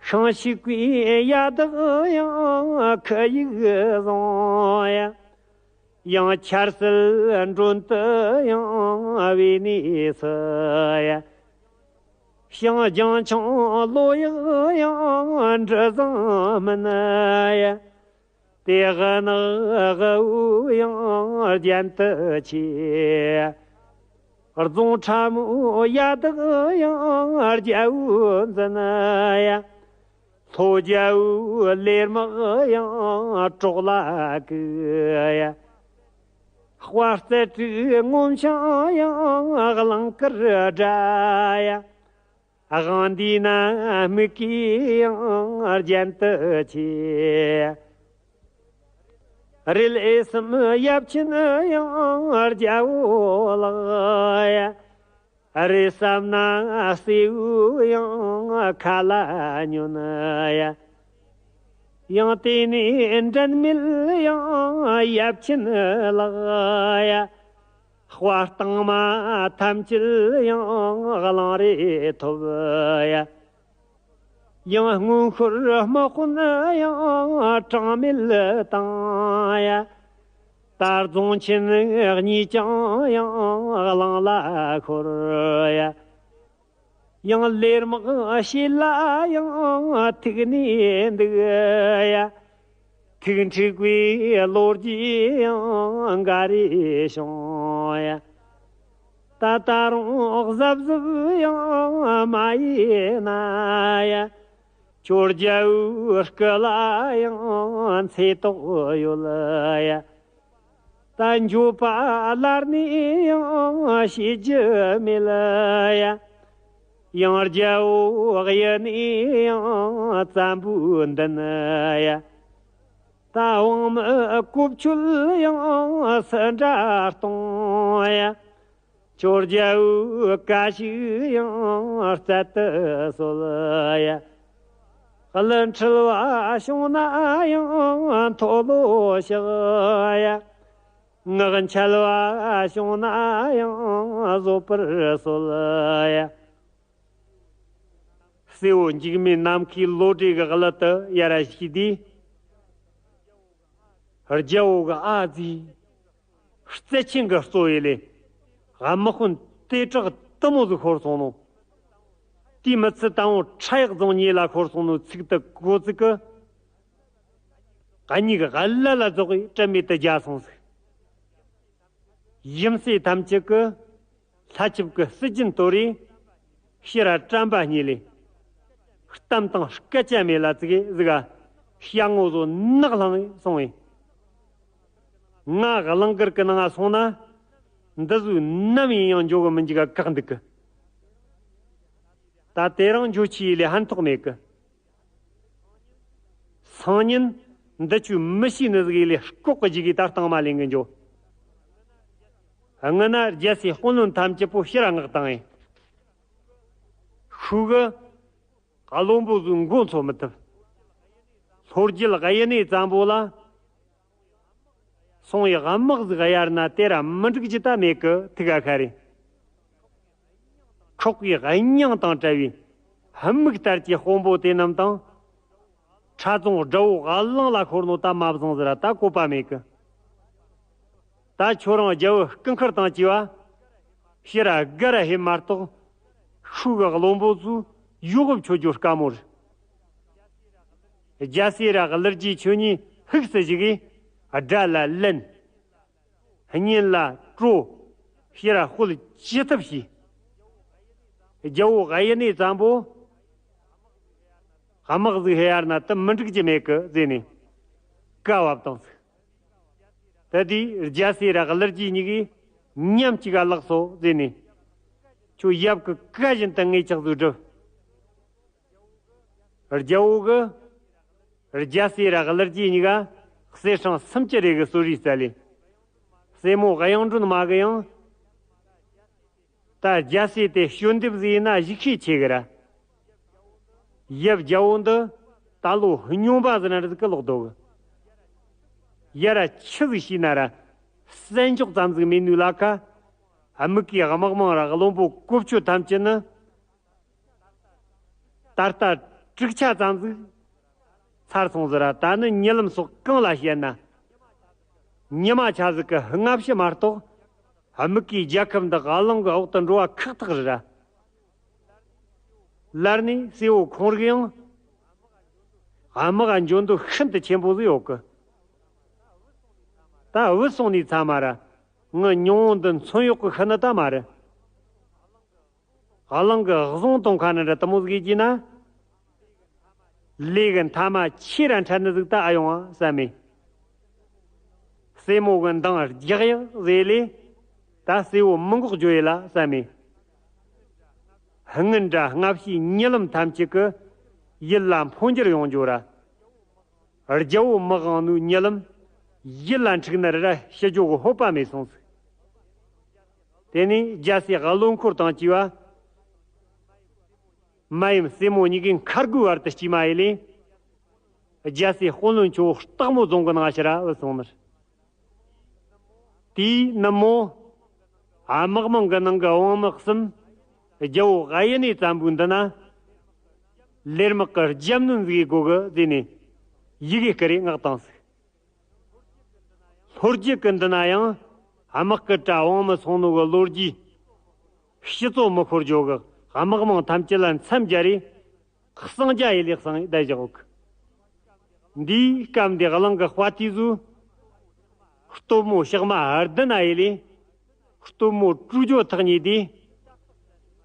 ཤིང་ཞིག་པའི་ཡ་དྭགས་ཡང་ཁུ་ཡིག་བཟུང་ཡ། ཡང་ཆར་ཟིལ་མགྲོན་དུ་ཡང་བོས་ནས་སུ་ཡ། ཞིང་རྒྱང་ཆུང་ལོ་ཡག་ཡང་འབྲུ་བཟང་སྨིན་ཡ། དེ་གི་ནགས་དབུ་ཡང་རྒྱན་དུ་ཆེ། རྫོང་ཁྲ་མོའི་ཡ་དག་ཡང་རྒྱལ་པོ་འཛིན་ཡ། ལྷོ་རྒྱལ་པོའི་ལས་དམག་ཡང་གྲོགས་ལ་བཀོད་ཡ། དཔའ་རྩལ་དྲུག་ངོམ་ཞིང་ཡང་གླིང་དཀར་བསྒྲལ་ཡ། དབང་འདུས་ན་མིག་གིས་ཡང་རྒྱན་དུ་ཆེ། རིལ་ཨེ་གསུམ་ཡབ་ཆེན་ཡང་རྒྱལ་པོ་ལགས་ཡ། རེ་བསམ་ན་སྲས་བུ་ཡང་ཁ་ལ་ཉོན་ཡ། ཡང་དེ་ནས་འགྲན་མེད་ཡང་ཡབ་ཆེན་ལགས་ཡ། དཔའ་གཏིང་མ་ཐམས་ཅད་ཡང་གླིང་རེ་ཐོབ་ཡ། ཡང་སྔོན་ཤོར་དམག་དཔོན་ཡང་གྲངས་མེད་བཏང་ཡ། ད་རྫོང་ཆེན་གཉིས་ཀྱང་ཡང་གླིང་ལ་ཤོར་ཡ། ཡང་ལས་དམག་ཕྱེད་ལ་ཡང་ཐུག་ནས་འདུག་ཡ། ཐུག་འཕྲད་པའི་ལོ་རྒྱུས་ཡང་འགའ་རེ་བྱུང་ཡ། ད་ད་རུང་གཟབ་གཟབ་ཡང་མ་ཡིན་ན་ཡ། ཁྱོད་རྒྱལ་པོའི་སྐུ་ལ་ཡང་ཚེ་ཐོག་ཡོད་ཡ། ད་འགྱོད་པ་སླར་ནས་ཡང་བྱེད་རྒྱུ་མེད་ཡ། ཡང་རྒྱལ་པོ་གཡུལ་ནས་ཡང་བཙན་པོའི་མདུན་ཡ། ད་དབང་མི་གོ་ཆོད་ཡང་སུ་འདྲ་གཏོང་ཡ། ཁྱོད་རྒྱལ་པོའི་བཀའ་ཞིག་ཡང་སྩལ་དུ་གསོལ་ཡ། གླུ་འཁྲུལ་བ་བྱུང་ན་ཡང་མཐོལ་ལོ་བཤགས་ཡ། ངག་འཆལ་བ་བྱུང་ན་ཡང་བཟོད་པར་གསོལ་ཡ། སྲས་པོ་འཇིགས་མེད་ནམ་མཁའི་བློ་གྲོས་ཀྱི་གླུ་དེ་ཡར་ཞུས་དུས། རྒྱལ་པོ་གི་ཨ་ཙི། རྩལ་ཆེན་གྱི་གཙོ་བོ་ལས། དམག་དཔོན་དེ་དྲག་དུ་མོ་ཟིག་ཤོར་སོང་ནོ། དེའི་མི་ཚད་དང་པོ་ཁྲ་ཡག་རྫོང་ཉེ་ལ་ཤོར་སོང་ནོ་ཚིག་དེ་གོ་ཚིག་གི། གཉིས་ཀྱི་ཀླད་ལ་རྫོགས་པའི་དྲན་མེད་དུ་རྒྱལ་སོང་ཟིག་ཡུམ་སྲས་ཐམས་ཅད་ཀྱི། ལྷ་ཆིབས་ཀྱི་སྲིད་ཇུས་གཏོར་རེ། ཕྱིར་ར་དྲན་པ་ཉིད་ལས། གཏམ་དང་སྐད་ཆ་མེད་ལ་ཙིག་གེ་ཟིག་ག་ཤ་ངོ་བཟོ་ནག་ལྷང་སོང་བས། ང་གླིང་དཀར་གྱི་ནང་ང་སོང་ན། འདི་ཟོས་ནམ་ཡིན་ཡང་འགྱོ་གི་མི་འཇུག་ག་བཀག་འདུག་གི། ད་དེ་རིང་འགྱོ་ཆེས་ལས་ཕན་ཐོགས་མེད་གི། སང་ཉིན་འདི་ཆོས་མི་ཤེས་ནི་ཟིག་ཡིན་ལས་ལྐོག་གི་ཇི་གི་ད་གཏང་མ་ལེན་གི་འགྱོ། སྔོན་ན་རྒྱལ་སྲས་དཔོན་བློན་ཐམས་ཅད་པོ་ཕྱིར་མངགས་བཏང་ཡིན། ཤུག་གི། བློན་པོ་ཟིག་མགོ་འཚོ་མི་ཐུབ། ལྷོ་རྒྱལ་གཡུལ་གནས་བཙན་པོ་ལ། སོང་ཡི་དམག་ཟིག་གཡར་ན་དེ་ར་མི་འགྲིག་རྒྱུ་ད་མེད་གི་ཐུག་ག་ཤ་རེ། ཁོག་གི་གཉང་དང་བྲལ་བའི་ཧ་མིག་ལྟར་གྱི་དཔོན་པོ་དེ་རྣམས་དང་། ཁྲ་རྫོང་དགྲ་བོ་གླང་ལ་ཤོར་ནོ་ད་མ་བཟང་ཟེར་ར་ད་བཀོད་པ་མེད་གི། ད་ཁྱོད་རང་རྒྱལ་བོའི་སྐུ་མཁར་དང་བཅས་པ། ཕྱིར་ར་སྒར་ར་ཧེ་མ་གཏོགས། ཤུག་གི་བློན་པོ་ཚོས་ཡོ་གུབ་ཆོད་རྒྱུ་དཀའ་མོ་རེད། རྒྱལ་སྲས་ར་གླུ་རྒྱལ་ཁྱོད་གཉིས་ཧིགས་སུ་བཞུགས་གི། དགྲ་ལ་ལན། གཉེན་ལ་གྲོ། ཕྱིར་ར་དཔོན་ཅི་ཐུབ་བྱས། རྒྱལ་བོ་གཡུལ་གནས་བཙན་པོ། དམག་ཟིག་ཧེ་ཡར་ན་དུ་མི་འགྲིག་རྒྱུ་མེད་གི་ཟེར་ནས། བཀའ་བབས་བཏང་ཟིག་ད་དེའི་རྒྱལ་སྲས་ར་གླུ་རྒྱལ་གཉིས་ཀས་མཉམ་གཅིག་ག་ལགས་སོ་ཟེར་ནས། ཁྱོད་ཡབ་ཀྱི་བཀའ་བཞིན་དུ་ངེས་ཆགས་སུ་བསྒྲུབས། རྒྱལ་བོ་གི། རྒྱལ་སྲས་ར་གླུ་རྒྱལ་གཉིས་ཀ་གསེར་སྲང་སུམ་ཅུ་རེ་གི་གསོལ་རས་སྩལ་ལེ། སྲས་མོ་གཡུང་སྒྲོན་མ་གི་ཡང་། ད་རྒྱལ་སྲས་དེ་སྐྱོན་འདེབས་ཟིག་ཡིན་ན་ཞིག་ཤས་ཆེ་གི་ར། ཡབ་རྒྱལ་བོ་འདི་ད་ལོ་སྙུང་པ་ཟིག་ན་ར་ཟིག་གི་ལོག་འདུག་གི། ཡ་ར་ཆི་ཟིག་བྱས་ན་ར། གསན་འཇོག་ཙམ་ཟིག་མེད་ནུས་ལ་ཁ། དམིགས་ཀྱི་དམག་མང་ར་བློན་པོ་གོ་ཆོད་ཐམས་ཅད་ནི། ད་ལྟ་དྲུག་ཆ་ཙམ་ཟིག་ཚར་སོང་ཟེར་ར། ད་ནི་ཉི་ལམ་སོགས་གང་ལ་བཤད་ན། ཉི་མ་ཆ་ཟིག་གི་སྔ་ཕྱི་མ་གཏོགས། དམིགས་གིས་རྒྱལ་ཁབ་འདི་གླང་གི་འོག་ཏུ་འགྲོ་བ་ཁག་ཐག་རེད་ར། ལར་ནས་སྲས་བོ་ཁོང་རིགས་ཡང་དམག་འཇོན་འདོད་ཤིན་ཏུ་ཆེན་པོ་ཟིག་ཡོད་གི། ད་བུད་སོང་ནས་ཚ་མ་ར། ངི་ཉུང་བོ་འདི་མཚོན་ཡོག་གི་ཤི་ནི་ད་མ་རེད། གླང་གི་བཟུང་གཏོང་ཁ་ནི་འདྲ་དུ་མོ་ཟིག་ཡིན་གྱི་ན། ལས་གི་མཐའ་མ་ཆེ་ར་འཕྲད་ནི་ཟིག་ད་ཨ་ཡོང་ཨ་བསམ་མེ། སྲས་མོ་གི་འདང་རྒྱག་ཡག་ཟེ་ལེ། ད་སྲས་བོ་མི་འགོག་རྒྱུ་ཡེ་ལ་བསམ་མེ། སྔུན་འདྲ་སྔ་ཕྱིའི་ཉི་ལམ་ཐམས་ཅད་ཀྱི་ཡིད་ལ་འཕོ་འགྱུར་ཡོང་རྒྱུ་ར། རྒྱལ་བོ་མི་དབང་ནུའི་ཉི་ལམ་ཡིད་ལ་འཁྲིག་ནི་ར་ཤི་རྒྱུ་གི་ཧོབ་པ་མེད་སོང་ཟིག། དེ་ནས་རྒྱལ་སྲས་བློན་འཁོར་དང་བཅས་པ། མ་ཡུམ་སྲས་མོ་གཉིས་ཀའི་མཁར་སྒོའི་བར་དུ་སྐྱེས་མ་ཡེ་ལེ། རྒྱལ་སྲས་དཔོན་བློན་ཆོ་སྟག་མོ་རྫོང་གི་ནང་ཕྱིར་བུད་སོང་ནི་རེད། དེའི་ནུབ་མོ། དམག་མང་གི་ནང་གི་དབང་དམག་གསུམ། རྒྱལ་བོ་གཡུ་ནས་བཙན་པོའི་མདུན་ན། ལེར་དམག་གི་རྒྱབ་གནོན་ཟིག་དགོ་གི་ཟེར་ནས། ཡི་གེ་སྐུར་རེ་མངགས་བཏང་ཟིག། ལྷོ་རྒྱུད་ཀྱི་མདུན་ན་ཡང་། དམག་གི་གྲྭ་དབང་མི་སོང་ནོ་གི་ལོ་རྒྱུས། ཕྱི་ཚོ་མི་ཤོར་རྒྱུ་གི་དམག་མང་ཐམས་ཅད་ལ་མཚམས་སྦྱར་རེ། གསང་རྒྱ་ཡི་ལེགས་སང་བསྡད་བཞག་གི། འདིའི་སྐབས་འདི་གླང་གི་དཔའ་ཐུལ་ཟོས། སྟོབས་མོ་ཞག་མ་བདུན་ན་ཡི་ལེ། སྟོབས་མོ་དྲུག་ཇོ་ཐག་ཉེ་དེ།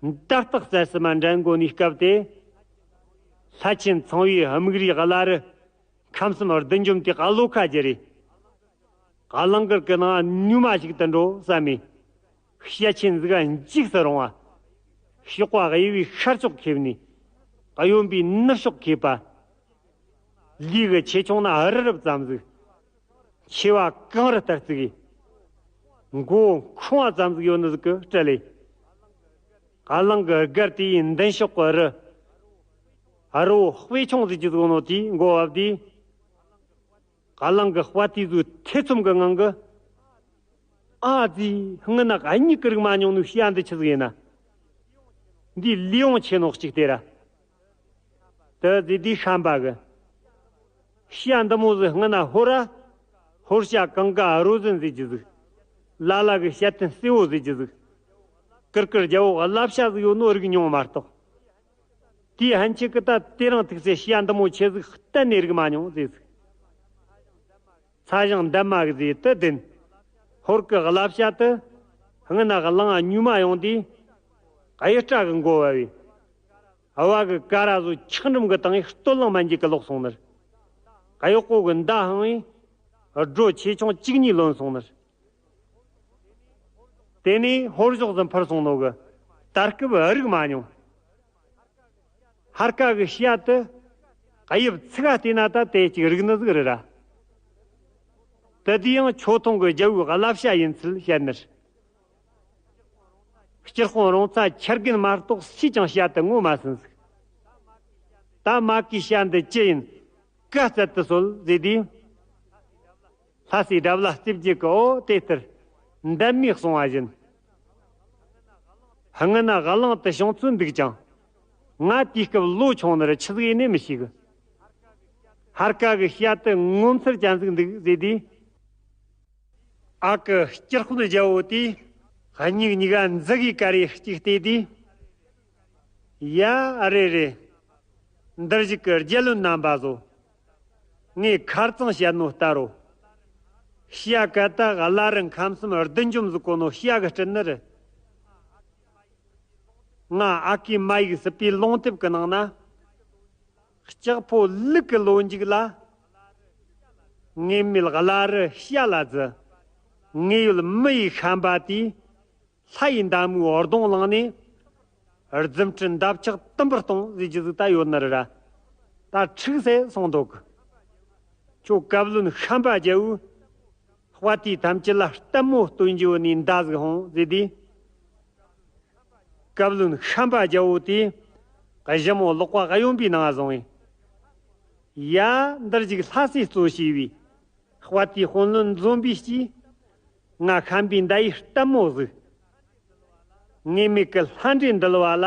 མདའ་རྟགས་རྩལ་སི་མ་འགྲན་དགོ་ནི་སྐབས་དེ། ལྷ་ཆེན་ཚངས་པའི་དམིགས་རིའི་བླ་རི། ཁམས་གསུམ་བདུད་འཇོམས་དེ་བློ་ཁ་རྒྱུ་རེད། གླང་དཀར་གི་ནང་ནུས་མ་ཞིག་ཏུ་འགྲོ་བསམ་མེ། ཤ་ཆེན་ཟིག་འཇིགས་སུ་རུང་བ། གཤོག་པ་གཡས་པའི་ཤར་ཕྱོགས་ཁེབས་ནས། གཡོན་པའི་ནུབ་ཕྱོགས་ཁེབས་པ། ལུས་གི་ཆེ་ཆུང་ན་རི་རབ་ཙམ་ཟིག། མཆེ་བ་གངས་རི་ལྟར་བརྩིགས། མགོ་ཁུང་བ་ཙམ་ཟིག་ཡོད་ནི་ཟིག་གི་སྤྲུལ་ལེ། གླང་གི་སྒར་དེའི་མདུན་ཕྱོགས་གི་རི། རི་བོ་དཔེ་ཆུང་ཟིག་གི་ཟིག་ནོ་དེའི་མགོ་བབས་དེ། གླང་གི་དཔའ་ཐུལ་ཟོས་ཐེ་ཚོམ་གི་ངང་གི། ཨ་ཙི། སྔོན་ན་གཉིད་ཀྱི་རིག་མ་མྱོང་ནོ་ཤི་ཡ་འདི་ཆི་ཟིག་ཡིན་ན། འདི་ལུས་ཡོང་ཆེ་ནོ་གཅིག་དེ་ར། དེ་ཟེ་དེའི་ཤམ་པ་གི། ཤི་ཡ་འདི་མོ་ཟིག་སྔོན་ན་ཧོར་ར། ཧོར་ཤ་གང་ག་རོ་ཟན་ཟེར་རྒྱུ་ཟིག། ལ་ལ་གི་ཤ་ཐུན་སེ་བོ་ཟེར་རྒྱུ་ཟིག། ཀིར་ཀིར་རྒྱལ་བོ་བླ་བྱ་ཟིག་ཡོད་ནོ་རིག་མྱོང་མ་གཏོགས། དེའི་ཕན་ཆད་ཀྱི་ད་དེ་རིང་ཐུག་སའི་ཤི་ཡ་འདི་མོ་ཆེ་ཟིག་གཏན་ནས་རིག་མ་མྱོང་ཟེར་ཟིག། ཚ་ཞང་འདབ་མ་གི་ཟེ་དེ་བདེན། ཧོར་གི་བླ་བྱ་དེ། སྔོན་ན་གླང་ང་ཉུལ་མ་ཡོང་དུས། གཡུ་སྐྲ་གི་མགོ་བ་བས། ཨ་བ་གི་ཀ་ར་ཟོ་ཆག་འགྲམ་གི་བཏང་ངས་སྟོད་ལུང་མ་འཇིག་གི་ལོག་སོང་ནི་རེད། གཡོག་པོ་གི་མདའ་འཕངས་ངས། སྒྲོ་ཆེ་ཆུང་གཅིག་གཉིས་ལོན་སོང་ནི་རེད། དེ་ནས་ཧོར་ཕྱོགས་སུ་འཕུར་སོང་ནོ་གི། ད་སྐབས་རིག་མ་མྱོང་། ཧར་ཀ་གི་ཤི་ཡ་དེ། གཡུ་ཚིག་ག་བལྟས་ན་ད་དེ་གཅིག་རིག་ནི་ཟིག་རེད་ར། དེ་དུས་ཡང་ཆོ་ཐུང་གི་རྒྱལ་བོའི་བླ་བྱ་ཡིན་ཚུལ་བཤད་ནི་རེད། སྤྱིར་དཔོན་རོང་ཚ་ཁྱི་རྒན་མ་གཏོགས་སུས་ཀྱང་ཤི་ཡ་དེ་ངོ་མ་ཟིན་ཟིག། ད་མ་ཀིའི་ཤི་ཡ་འདི་ཅི་ཡིན། ག་ཚད་དུ་གསོལ་ཟེར་དུས། ལྷ་སའི་དགྲ་བླ་རྩེ་བརྒྱད་ཀྱི་འོ་དེ་ལྟར་འདབ་མས་གསུངས་པ་བཞིན། སྔོན་ན་གླང་དུ་བྱུང་ཚུལ་འདུག་ཀྱང་། ང་དུས་སྐབས་ལོ་ཆུང་ནི་ར་ཆི་ཟིག་ཡིན་ནི་མི་ཤེས་གི། ཧར་ཀ་གི་ཤི་ཡ་དེ་ངོ་མཚར་ཅན་ཟིག་འདུག་ཟེར་དུས། ཨ་ཀི་སྤྱིར་དཔོན་རྒྱལ་བོ་དེས་སྙིགས་གཉིས་ཀ་འཛི་གི་ཀ་རེ་གཅིག་བལྟས་དུས། ཡ། ཨ་རེ་རེ། འདིར་བཞུགས་ཀྱི་རྒྱལ་བློན་རྣམ་པ་ཚོ། ངས་ཁ་རྩང་བཤད་ནོ་ལྟར་རོ། ཤི་ཡ་ཀ་ད་བླ་རི་ཁམས་གསུམ་བདུད་འཇོམས་ཟིག་གོ་ནོ་ཤི་ཡ་གི་སྤྲུལ་ནི་རེད། ང་ཨ་ཀིའི་མ་ཡིག་སྲིད་པའི་ལུང་དེབ་ཀྱི་ནང་ན། ལྕགས་ཕོ་ལུག་གི་ལོ་མཇུག་ལ། ངེས་མེད་བླ་རི་ཤི་ཡ་ལ་རྫི། ངེས་ཡོད་མི་ཡི་ཤམ་པ་དེས། ལྷ་ཡི་མདའ་མོའི་གདོང་བླངས་ནས། རྫུ་འཕྲུལ་འདབ་ཆགས་དུམ་བུར་གཏོང་ཟེར་རྒྱུ་ཟིག་ད་ཡོད་ནི་རེད་ར། ད་འཁྲུག་སེ་སོང་འདུག་གི། ཁྱོད་བཀའ་བློན་ཤམ་པ་རྒྱལ་བོས། དཔའ་རྟུལ་ཐམས་ཅད་ལ་ལྟད་མོ་སྟོན་རྒྱུ་ནས་མདའ་ཟིག་འཕངས་ཟེར་དུས། བཀའ་བློན་ཤམ་པ་རྒྱལ་བོ་དེས། གཞི་མོ་ལག་པ་གཡོན་པའི་ནང་བཟུང་བས། ཡ། འདིར་བཞུགས་ལྷ་སྲས་གཙོ་བྱས་པའི། དཔའ་རྟུལ་དཔོན་བློན་འཛོམས་པའི་དཀྱིལ། ང་ཤམ་པའི་མདའ་ཡི་ལྟད་མོ་ཟིག། ངེས་མེད་ཀྱི་ལྷ་འདྲེ་འདུལ་བ་ལ།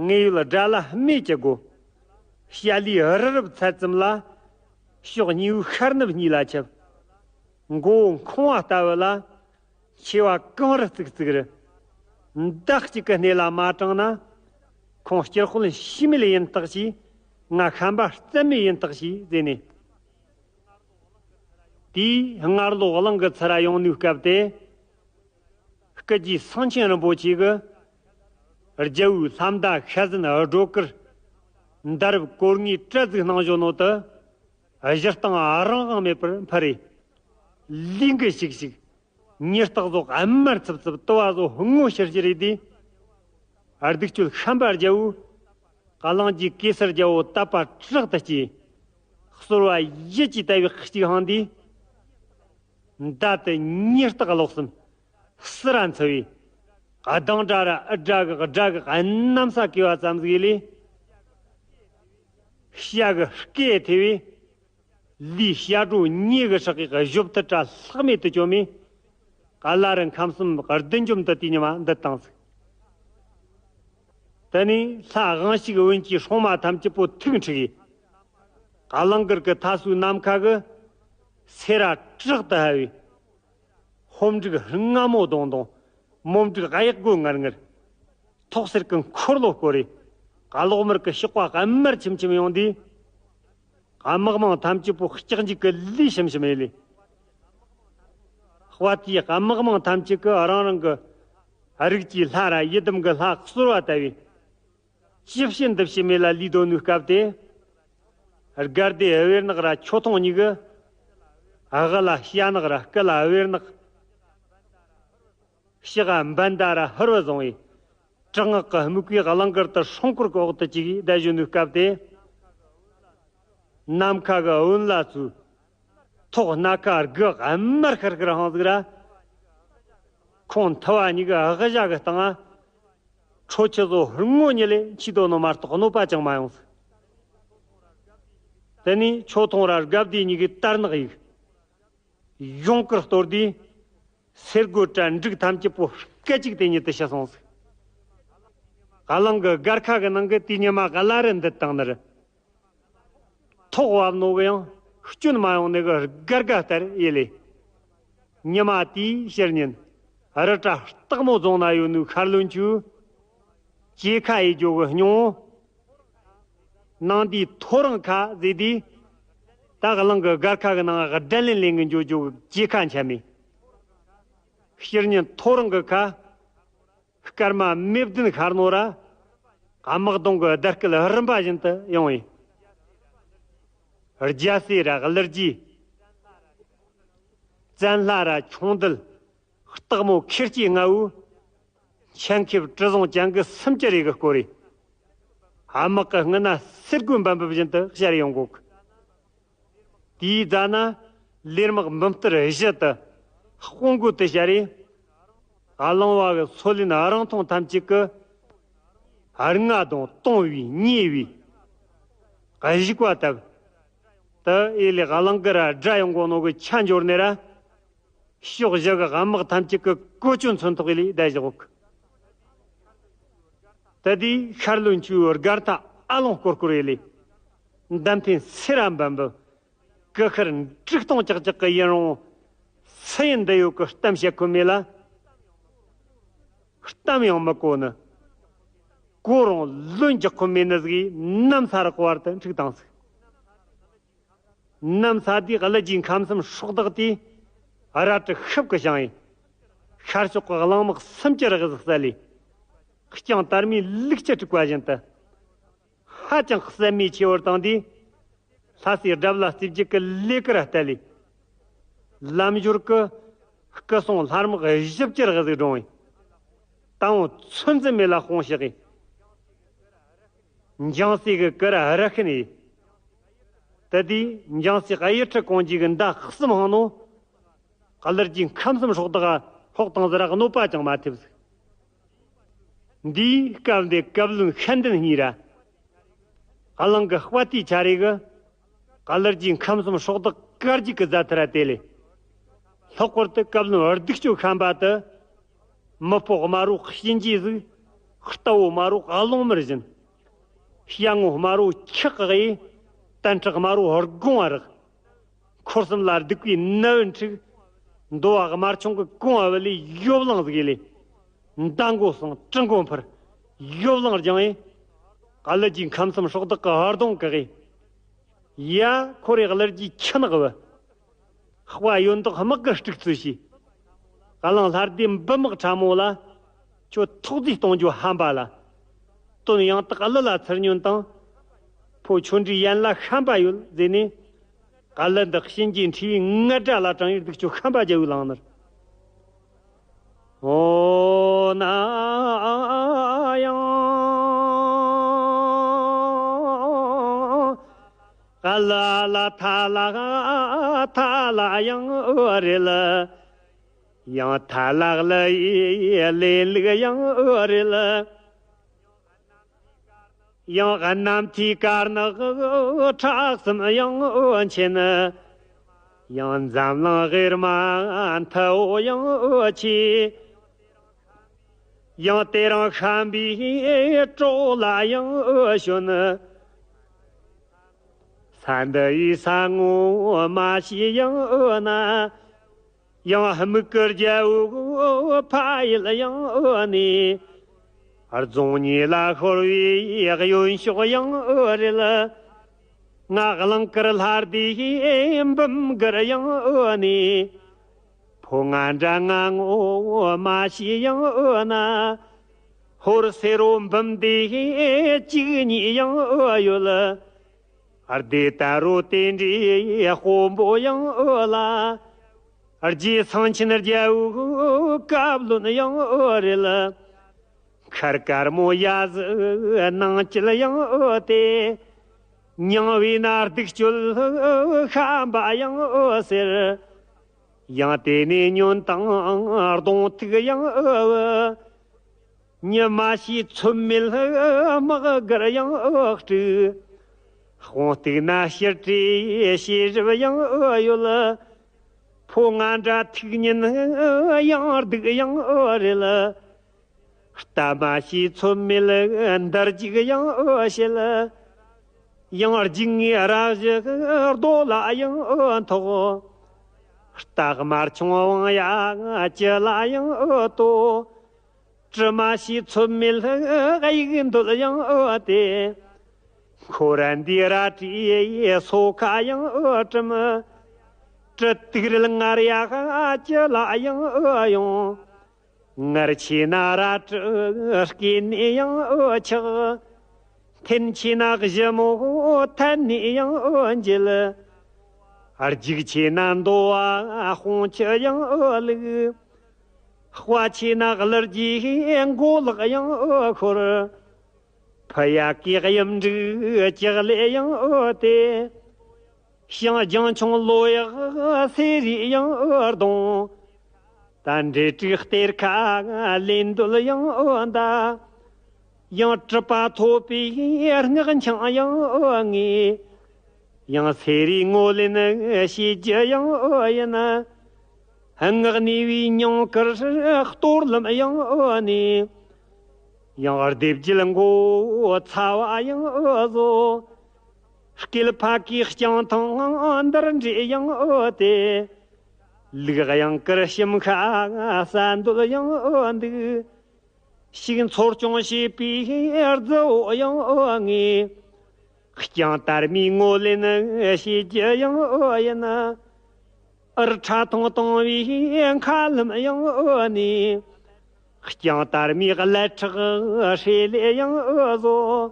ངེས་ཡོད་དགྲ་ལྷ་རྨས་ཀྱི་སྒོ། བྱ་ལས་རི་རབ་ཚད་ཙམ་ལ། ཕྱོགས་གཉིས་པོའི་ཤར་ནུབ་གཉིས་ལ་ཁྱབ། མགོ་བོ་འཁོར་བ་ལྟ་བུ་ལ། མཆེ་བ་གང་རུ་བཙུགས་བཙུགས་རུ། མདའ་གཅིག་གི་སྣེ་ལ་མ་དྲངས་ན། ཁོང་སྐྱུར་དཔོན་ཤི་མེད་ཡིན་རྟགས་ཀྱིས་ང་ཤན་པ་རྩ་མེད་ཡིན་རྟགས་ཀྱིས་ཟེར་ནས། དེའི་སྔར་ལོ་གླང་གི་ཚུར་ཡོང་ནུས་སྐབས་དེ། སྐུ་རྗེས་སེང་ཆེན་རིན་པོ་ཆེ་གིས་རྒྱལ་བོའི་ལྷ་མདའ་ཤ་ཟན་སྒྲོ་དཀར་མདའ་རབ་གོར་ངའི་སྤྲད་ཟིག་གནང་བཞོན་ནོ་དུ། གཞི་སྟེང་རང་དབང་མེད་པར་འཕུར་རེ། ལུས་འགུལ་ཤིག་ཤིག། ཉི་སྟག་ཟོག་དམར་ཚིབ་ཚིབ། དུ་བ་ཟོག་སྔོ་ཤིར་ཤིར་རེད་དེ། སྡིག་སྤྱོད་ཤན་པ་རྒྱལ་བོའི། གླང་རྗེ་གེ་སར་རྒྱལ་བོ་དད་པ་དྲག་ཏུ་སྐྱེས། གསོལ་བ་ཡིད་ཀྱིས་བཏབ་པའི་གཅིག་འཕངས་དུས། མདའ་དེ་ཉི་སྟག་གློག་གསུམ་སི་ར་འཚུབ་པས། གདངས་སྒྲ་ར་ཨི་སྒྲ་གི་སྒྲ་གི་གནམ་ས་གས་པ་ཙམ་ཟིག་ལས། བྱ་གི་སྐད་ཐེ་བས། ལུས་བྱ་སྒྲོ་ཉེ་གི་ཧྲག་གི་གཞོབ་ཏུ་བཀྲ་ལྷག་མེད་དུ་བཅོམ་མས། ག་ལ་རི་ཁམས་གསུམ་བདུད་འཇོམས་དུ་དེ་ཉི་མ་འདི་བཏང་ཟིག། དེ་ནས་ལྷ་དབང་ཕྱུག་འོན་གྱི་སྲུང་མ་ཐམས་ཅད་པོ་ཐུགས་འཁྲིགས་ཡིས། གླང་དཀར་གྱི་མཐའ་སོའི་ནམ་མཁའ་གི་སེར་བ་དྲག་ཏུ་ཧ་བས། ཧོམ་འབྲུག་རྔ་མོ་ལྡོང་ལྡོང་། མོམ་འབྲུག་གཡག་མགོ་ངར་ངར། ཐོག་སེར་གྱི་འཁོར་ལོ་བསྐོར་རེ། གློག་དམར་གྱི་ཞགས་པ་དམར་ཆེམ་ཆེམ་ཡོང་དུས། དམག་དམངས་ཐམས་ཅད་པོ་ལྕགས་འཇིགས་ཀྱི་ལུས་ཞིམ་ཞིམ་ཡིན་ལེ། དཔའ་རྟུལ་དམག་དམངས་ཐམས་ཅད་ཀྱིས་རང་རང་གི་རིགས་ཀྱི་ལྷ་ར་ཡི་དམ་གྱི་ལྷ་གསོལ་བ་བཏབ་པས། ཅི་བྱེད་འདི་བྱེད་མེད་ལ་ལུས་སྡོད་ནུས་སྐབས་དེ། དགའ་བདེ་བེར་ནག་ར་ཁྱོ་ཐོང་གཉིས་ཀྱིས། དབུ་ལ་བྱ་ནག་ར་སྐུ་ལ་བེར་ནག། ཕྱག་འབན་ད་ར་ཧུར་བུ་བཟུང་བས། དྲག་སྔགས་ཀྱི་དམིགས་པས་གླང་དཀར་དུ་སྲུང་འཁོར་གྱི་འོག་ཏུ་བཅུག་གིས་བསྡད་བཞིན་ནུས་སྐབས་དེ། ནམ་མཁའ་གི་བུན་ལ་ཚུད། ཐོག་སྣ་ཁ་དགུ་དམར་ཤར་ཤར་ཧང་ཟིག་ར། ཁོང་ཐུ་བ་གཉིས་ཀྱི་དབུ་ཞྭ་གི་སྟེང་ང་། ཁྲོ་ཆུ་ཟོ་སྔོ་ཉི་ལས་འཆི་དོ་ནོ་མ་གཏོགས་གནོད་པ་ཅང་མ་ཡོང་ཟིག། དེ་ནས་ཁྱོ་ཐོང་ར་དགའ་བདེ་གཉིས་ཀྱིས་དར་ནག་ཡིག། ཡོང་ཀིར་གཏོར་དུས། སེར་སྒོ་བྲ་འབྲུག་ཐམས་ཅད་པོ་སྐད་ཅིག་དེ་ཉིད་དུ་ཤི་སོང་ཟིག། གླང་གི་སྒར་ཁ་གི་ནང་གི་དེ་ཉི་མ་ག་ལ་རི་འདི་དང་ནི་རི། ཐོག་བབས་ནོ་གི་ཡང་སྐྱོན་མ་ཡོང་ནི་གི་སྒར་ག་ལྟར་ཡེ་ལེ། ཉི་མ་དེའི་ཕྱི་ཉིན་རི་བྲག་སྟག་མོ་རྫོང་ན་ཡོད་ནོ་ཤར་ལུན་ཆུ། སྐྱེ་ཁ་ཡི་ཇོ་གི་སྙིང་བོ། ནང་དེའི་ཐོ་རངས་ཁ་ཟེར་དུས། ད་གླང་གི་སྒར་ཁ་གི་ནང་གི་སྒྲ་ལེན་ལེན་གི་འཇོ་ཇོ་གི་སྐྱེ་ཁ་འཆམ་མེ། ཕྱི་ཉིན་ཐོ་རངས་གི་ཁ། སྐར་མ་མེ་བདུན་ཤར་ནོ་ར། དམག་གདོང་གི་བརྡ་སྐད་རིམ་པ་བཞིན་དུ་ཡོང་བས། རྒྱ་སེ་ར་གླུ་རྗེ། བཙན་ལྷ་ར་ཁྱུང་རྡུལ། སྟག་མོ་ཁེར་སྐྱེས་ལྔ་བོའི། ཆེན་ཁེབ་དྲི་བཟང་ཅན་གི་སུམ་ཅུ་རེ་གི་སྐོར་རེ། དམག་གི་སྔུན་ན་སེར་སྒོའི་འབབ་འབབ་བཞིན་དུ་ཤར་ཡོང་གོ་གི། དེའི་རྫ་ན་ལེར་དམག་འབུམ་སྟར་བཞི་དུ་དཔུང་སྒོ་དུ་ཤར་རེ། གླང་བ་གི་སོ་ལེན་རང་མཐོང་ཐམས་ཅད་ཀྱི་རྔ་དང་གཏོང་བའི་མཉེ་བའི་གཞུག་པ་བཏབ། དུ་ཨེ་ལེ་གླང་དཀར་ར་དགྲ་ཡོང་གོ་ནོ་གི་ཆ་འབྱོར་ནས་ར། ཕྱོགས་བཞི་གི་དམག་ཐམས་ཅད་ཀྱི་གོ་ཆོད་མཚོན་ཐོག་ལས་བསྡད་བཞག་གི། ད་དེའི་ཤར་ལུན་ཆུའི་སྒར་ཐ་ཨ་ལོང་སྐོར་སྐོར་ཡེ་ལེ། འདམ་འཕེན་སེར་ར་འབབ་འབབ། ཀི་ཁར་འབྲུག་སྟོང་ཅག་ཅག་གི་ཡིན་རུང་། སུ་ཡིན་འདི་ཡོད་གི་གཏམ་བཤད་ཁུལ་མེད་ལ། གཏམ་ཡང་མི་གོ་ནི། གོ་རུང་ལོན་རྒྱག་ཁུལ་མེད་ནི་ཟིག་གིས་ནམ་ས་རག་བར་དུ་འཁྲུག་བཏང་ཟིག། ནམ་ས་དེའི་གླུ་རྗེ་ཁམས་གསུམ་སྲོག་བདག་དེས་རལ་གྲི་ཤུབས་ཀྱིས་བཤངས་ཡིན། ཤར་ཕྱོགས་ཀྱི་གླང་དམག་སུམ་ཅུ་རེ་ཟིག་བསད་ལས། རྐྱང་དར་མའི་ལུག་ཁྱུ་དཀྲུགས་པ་བཞིན་དུ། ཧ་ཅང་བསད་རྨས་ཆེ་བར་བཏང་དུས། ལྷ་སའི་དགྲ་བླ་རྩིབས་བརྒྱད་ཀྱི་ལས་ཀར་བརྟེན་ལས། ལམ་ཞོར་གྱི་སྐུ་སྲུང་ལྷ་དམག་བཞི་བཅུ་རེ་ཟིག་བཀྲོངས་ཡིན། ད་འོང་ཚོད་འཛིན་མེད་ལ་དཔུང་བཤགས་ཡིན། འཇང་སྲས་ཀྱི་སྐུ་ར་ར་ཤི་ནས། དེ་དུས་འཇང་སྲས་གཡུ་ཁྲི་གོང་རྒྱུད་ཀྱི་མདའ་གསུམ་འཕངས་ནོ། གླུ་རྗེ་ཁམས་གསུམ་སྲོག་བདག་ཕོག་བཏང་ཟེར་གནོད་པ་ཅང་མ་ཐེབས་ཟིག། འདིའི་སྐབས་འདི་བཀའ་བློན་ཤན་ལྡན་གཉིས་ར། གླང་གི་དཔའ་རྟུལ་ཆ་རེ་གིས། གླུ་རྗེ་ཁམས་གསུམ་སྲོག་བདག་བཀའ་བརྒྱུད་ཀྱི་རྫ་ཐར་དེ་ལས། ལྷག་པར་དུ་བཀའ་བློན་སྡིག་སྤྱོད་ཤན་པ་དུ། མི་ཕོ་དམར་བོ་གཤིན་རྗེ་གཟིགས། རྟ་བོ་དམར་བོ་ཀླུང་དམར་བཞིན། བྱ་ངོ་དམར་བོ་ཁྱི་ཀ་གཡས། དན་ཁྲག་དམར་བོ་དགོང་བ་རག། འཁོར་གསུམ་ལ་སྡིག་པའི་ནད་བུ་འཁྲུགས། འདོ་བ་དམར་ཆུང་གི་གོང་བ་ལས་ཡོབ་ལང་ཟིག་ལས། མདའ་མགོ་སྲང་གྲི་མགོ་འཕུར། ཡོབ་ལང་རྒྱང་ཡིན། ཀ་ལི་ཀྱི་ཁམས་སམ་སྲོག་དག་གི་ཧར་གདོང་གི་གེ། ཡ། ཁོ་རེ་གླུ་རྒྱུའི་ཁྱི་ནག་བུ། དཔའ་ཡོན་དག་དམག་གི་སྤྲུག་ཚུལ་བྱས། ཀ་ལང་ལྷ་སྡེ་འབུམ་དམག་ཕྲ་མོ་ལ། ཁྱོད་ཐོག་རྫས་གཏོང་རྒྱུ་ཧམ་པ་ལ། དོན་ཡང་དག་གླུ་ལ་ཚུར་ཉོན་དང་། ཕོ་ཆོ་འདྲའི་ཡན་ལ་ཤན་པ་ཡོད་ཟེར་ནས། ཀ་ལི་འདི་གཤིན་གྱི་འཁྲི་བའི་ངར་སྒྲ་ལ་དྲངས་ཡོད་འདུག་ཁྱོད་ཤན་པ་རྒྱལ་བོའི་ལང་ནར། འོ་ན་ཡང་། ཀ་ལི་ལ་ཐ་ལ་ཐ་ལ་ཡང་འོ་རེད་ལ། ཡང་ཐ་ལག་ལ་ཡི་ལེ་ལུག་ཡང་འོ་རེད་ལ། ཡང་གནམ་ཐིག་དཀར་ནག་ཁྲག་གསུམ་ཡང་འོ་ཆེན། ཡང་འཛམ་གླིང་གེར་མ་མཐའ་འོ་ཡང་འོ་ཆེ། ཡང་དེ་རིང་ཤན་པའི་གྲོགས་ལ་ཡང་འོ་ཞོན། ས་འདི་ཡི་ས་ངོ་མ་ཤེས་ཡང་འོ་ན། ཡང་སྨུག་གི་རྒྱལ་པོ་ཕ་ཡུལ་ཡང་འོ་ནས། རྫོང་ཉེ་ལ་ཤོར་བའི་གཡོན་ཕྱོགས་ཡང་འོ་རེད། ང་གླིང་དཀར་ལྷ་སྡེའི་འབུམ་སྒར་ཡང་འོ་ནས། ཕོ་ང་འདྲ་ང་ངོ་མ་ཤེས་ཡང་འོ་ན། ཧོར་སེ་རོ་འབུམ་སྡེ་གཅིག་གཉིས་ཡང་འོ་ཡོད། སྡེ་ད་རོ་དེ་འདྲའི་དཔོན་པོ་ཡང་འོ་ལ། རྗེ་སེང་ཆེན་རྒྱལ་པོའི་བཀའ་བློན་ཡང་འོ་རེད། མཁར་དཀར་མོ་ཡ་ཟི་ནང་སྐྱིད་ཡང་འོ་དེ། མྱང་བའི་ན་སྡིག་སྤྱོད་ཤན་པ་ཡང་འོ་ཟེར། ཡང་དེ་ནས་ཉོན་དང་གདོང་ཐུག་ཡང་འོ། ཉི་མ་ཤི་ཚོད་མེད་དམག་སྒར་ཡང་འོ་སྤྲུག་དཔུང་གཏུག་ན་ཕྱིར་བྲོས་ཤེས་རབ་ཡང་འོ་ཡོད། ཕོ་ང་འདྲ་ཐུག་ཉིན་ཡང་སྡུག་ཡང་འོ་རེད། རྟ་མ་ཤི་ཚོད་མེད་འདར་རྒྱུག་ཡང་འོ་བྱེད། ཡང་རྒྱུག་ངའི་ར་བཞི་རྡོ་ལ་ཡང་འོ་ཐོག་རྟ་དམར་ཆུང་དབང་ཡ་ཅི་ལ་ཡང་འོ་ལྟོ། གྲི་མ་ཤི་ཚོད་མེད་དབྱུག་འདོད་ཡང་འོ་དེ། འཁོར་འདི་ར་བྲིས་སོ་ཁ་ཡང་འོ་གྲིམ། གྲི་དུག་རིལ་ངར་ཡ་ཅི་ལ་ཡང་འོ་ཡོང་། ངར་ཆེ་ན་ར་གྲི་སྐེ་ནས་ཡང་འོ་ཆག་འཐེན་ཆེ་ན་གཞི་མོ་ཐན་ནས་ཡང་འོ་འགྱེལ། རྒྱུག་ཆེ་ན་མདོ་བ་དཔུང་ཆུ་ཡང་འོ་བླུགས། དཔའ་ཆེ་ན་གླུ་རྒྱའི་མགོ་ལག་ཡང་འོ་ཤོར། ཕུ་ཡ་གི་གཡུ་འབྲུག་ལྕགས་ལས་ཡང་འོ་དེ། ཞིང་རྒྱང་ཆུང་ལོ་ཡག་སེ་རི་ཡང་འོ་གདོང་། ད་འདྲེ་དྲུག་གཏེར་ཁ་ལེན་འདོད་ཡང་འོ་མདའ། ཡང་གྲུབ་པ་ཐོབ་པའི་སྔགས་འཆང་ཡང་འོ་ངེས། ཡང་སེ་རིའི་ངོ་ལེན་བྱེད་རྒྱུ་ཡང་འོ་ཡིན། སྔགས་ནུས་པའི་མྱིང་དཀར་གཏོར་ལམ་ཡང་འོ་ནས། ཡང་སྡེབ་བརྒྱད་མགོ་ཚ་བ་ཡང་འོ་བཟོ། སྐེད་ཕ་གིའི་རྐྱང་ཐང་འདར་འདྲེ་ཡང་འོ་དེ། ལུག་གཡང་དཀར་ཞིམ་ཤ་ཟ་འདོད་ཡང་འོ་འདུག་ཤིག་འཚོ་སྐྱོང་བྱེད་པའི་རྫི་བོ་ཡང་འོ་ངེས། རྐྱང་དར་མའི་ངོ་ལེན་བྱེད་རྒྱུ་ཡང་འོ་ཡིན། འུར་ཁྲ་ཐུང་གཏོང་བའི་མཁའ་ལམ་ཡང་འོ་ནས། རྐྱང་དར་མའི་ཀླད་ཁྲག་ཧྲེ་ལེ་ཡང་འོ་བཟོ།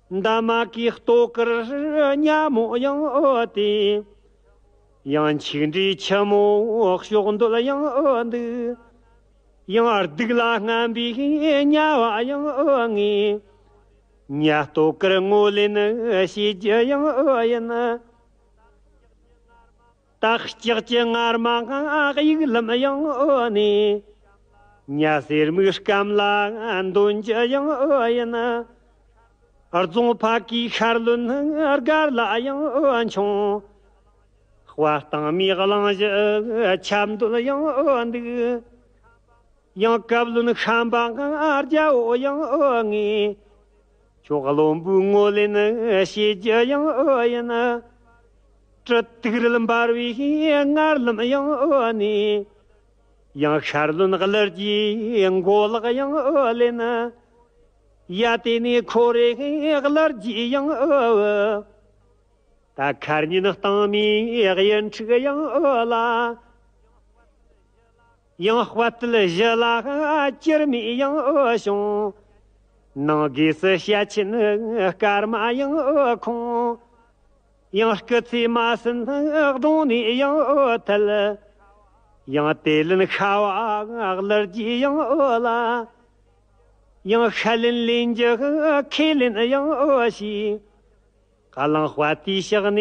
འདབ་མ་གི་ལྟོ་དཀར་ཉ་མོ་ཡང་འོ་དེ། ཡང་ཆིག་འདྲའི་ཆུ་མོ་གཤོག་འདོད་ཡང་འོ་འདུག་ཡང་སྡུག་ལ་རྔམ་པའི་ཉ་བ་ཡང་འོ་ངེས། ཉ་ལྟོ་དཀར་ངོ་ལེན་བྱེད་རྒྱུ་ཡང་འོ་ཡིན། ད་ལྕགས་ཀྱི་ངར་མ་དབྱུག་ལམ་ཡང་འོ་ནས། ཉ་སེར་མིག་སྐམ་ལ་འདོན་རྒྱུ་ཡང་འོ་ཡིན། རྫོང་ཕ་གིའི་ཤར་ལུན་སྒར་ལ་ཡང་འོ་མཆོང་། དཔའ་གཏིང་མའི་གླིང་བཞི་ཁྱབ་འདོད་ཡང་འོ་འདུག་ཡང་བཀའ་བློན་ཤམ་པ་རྒྱལ་པོ་ཡང་འོ་ངེས། ཁྱོད་བློན་པོའི་ངོ་ལེན་བྱེད་རྒྱུ་ཡང་འོ་ཡིན། སྤྲུལ་དུག་རལ་འབར་བའི་མངལ་ལམ་ཡང་ནས། ཡང་ཤར་ལྷོན་གླུ་རྒྱའི་མགོ་ལག་ཡང་ལེན། ཡ་དེ་ནས་ཁོ་རེ་གླུ་རྒྱའི་ཡང་ད་ཁར་ཉིན་སྟེང་མའི་གཡུ་འཁྲིག་ཡང་ལ། ཡང་དཔལ་དུལ་བཞི་ལ་གྱུར་མའི་ཡང་བྱུང་། ནང་སྒོས་སུ་བཤད་ཆེན་སྐར་མ་ཡང་ཁོང་། ཡང་སྐུ་ཚེ་མ་ཟིན་གདོང་ནས་ཡང་ཐལ། ཡང་དེ་ལན་ཤ་བ་གླུ་རྒྱའི་ཡང་ལ། ཡང་ཤ་ལན་ལེན་རྒྱུ་ཁས་ལེན་ཡང་བྱས། གླང་དཔའ་དེའི་ཕྱག་ནས་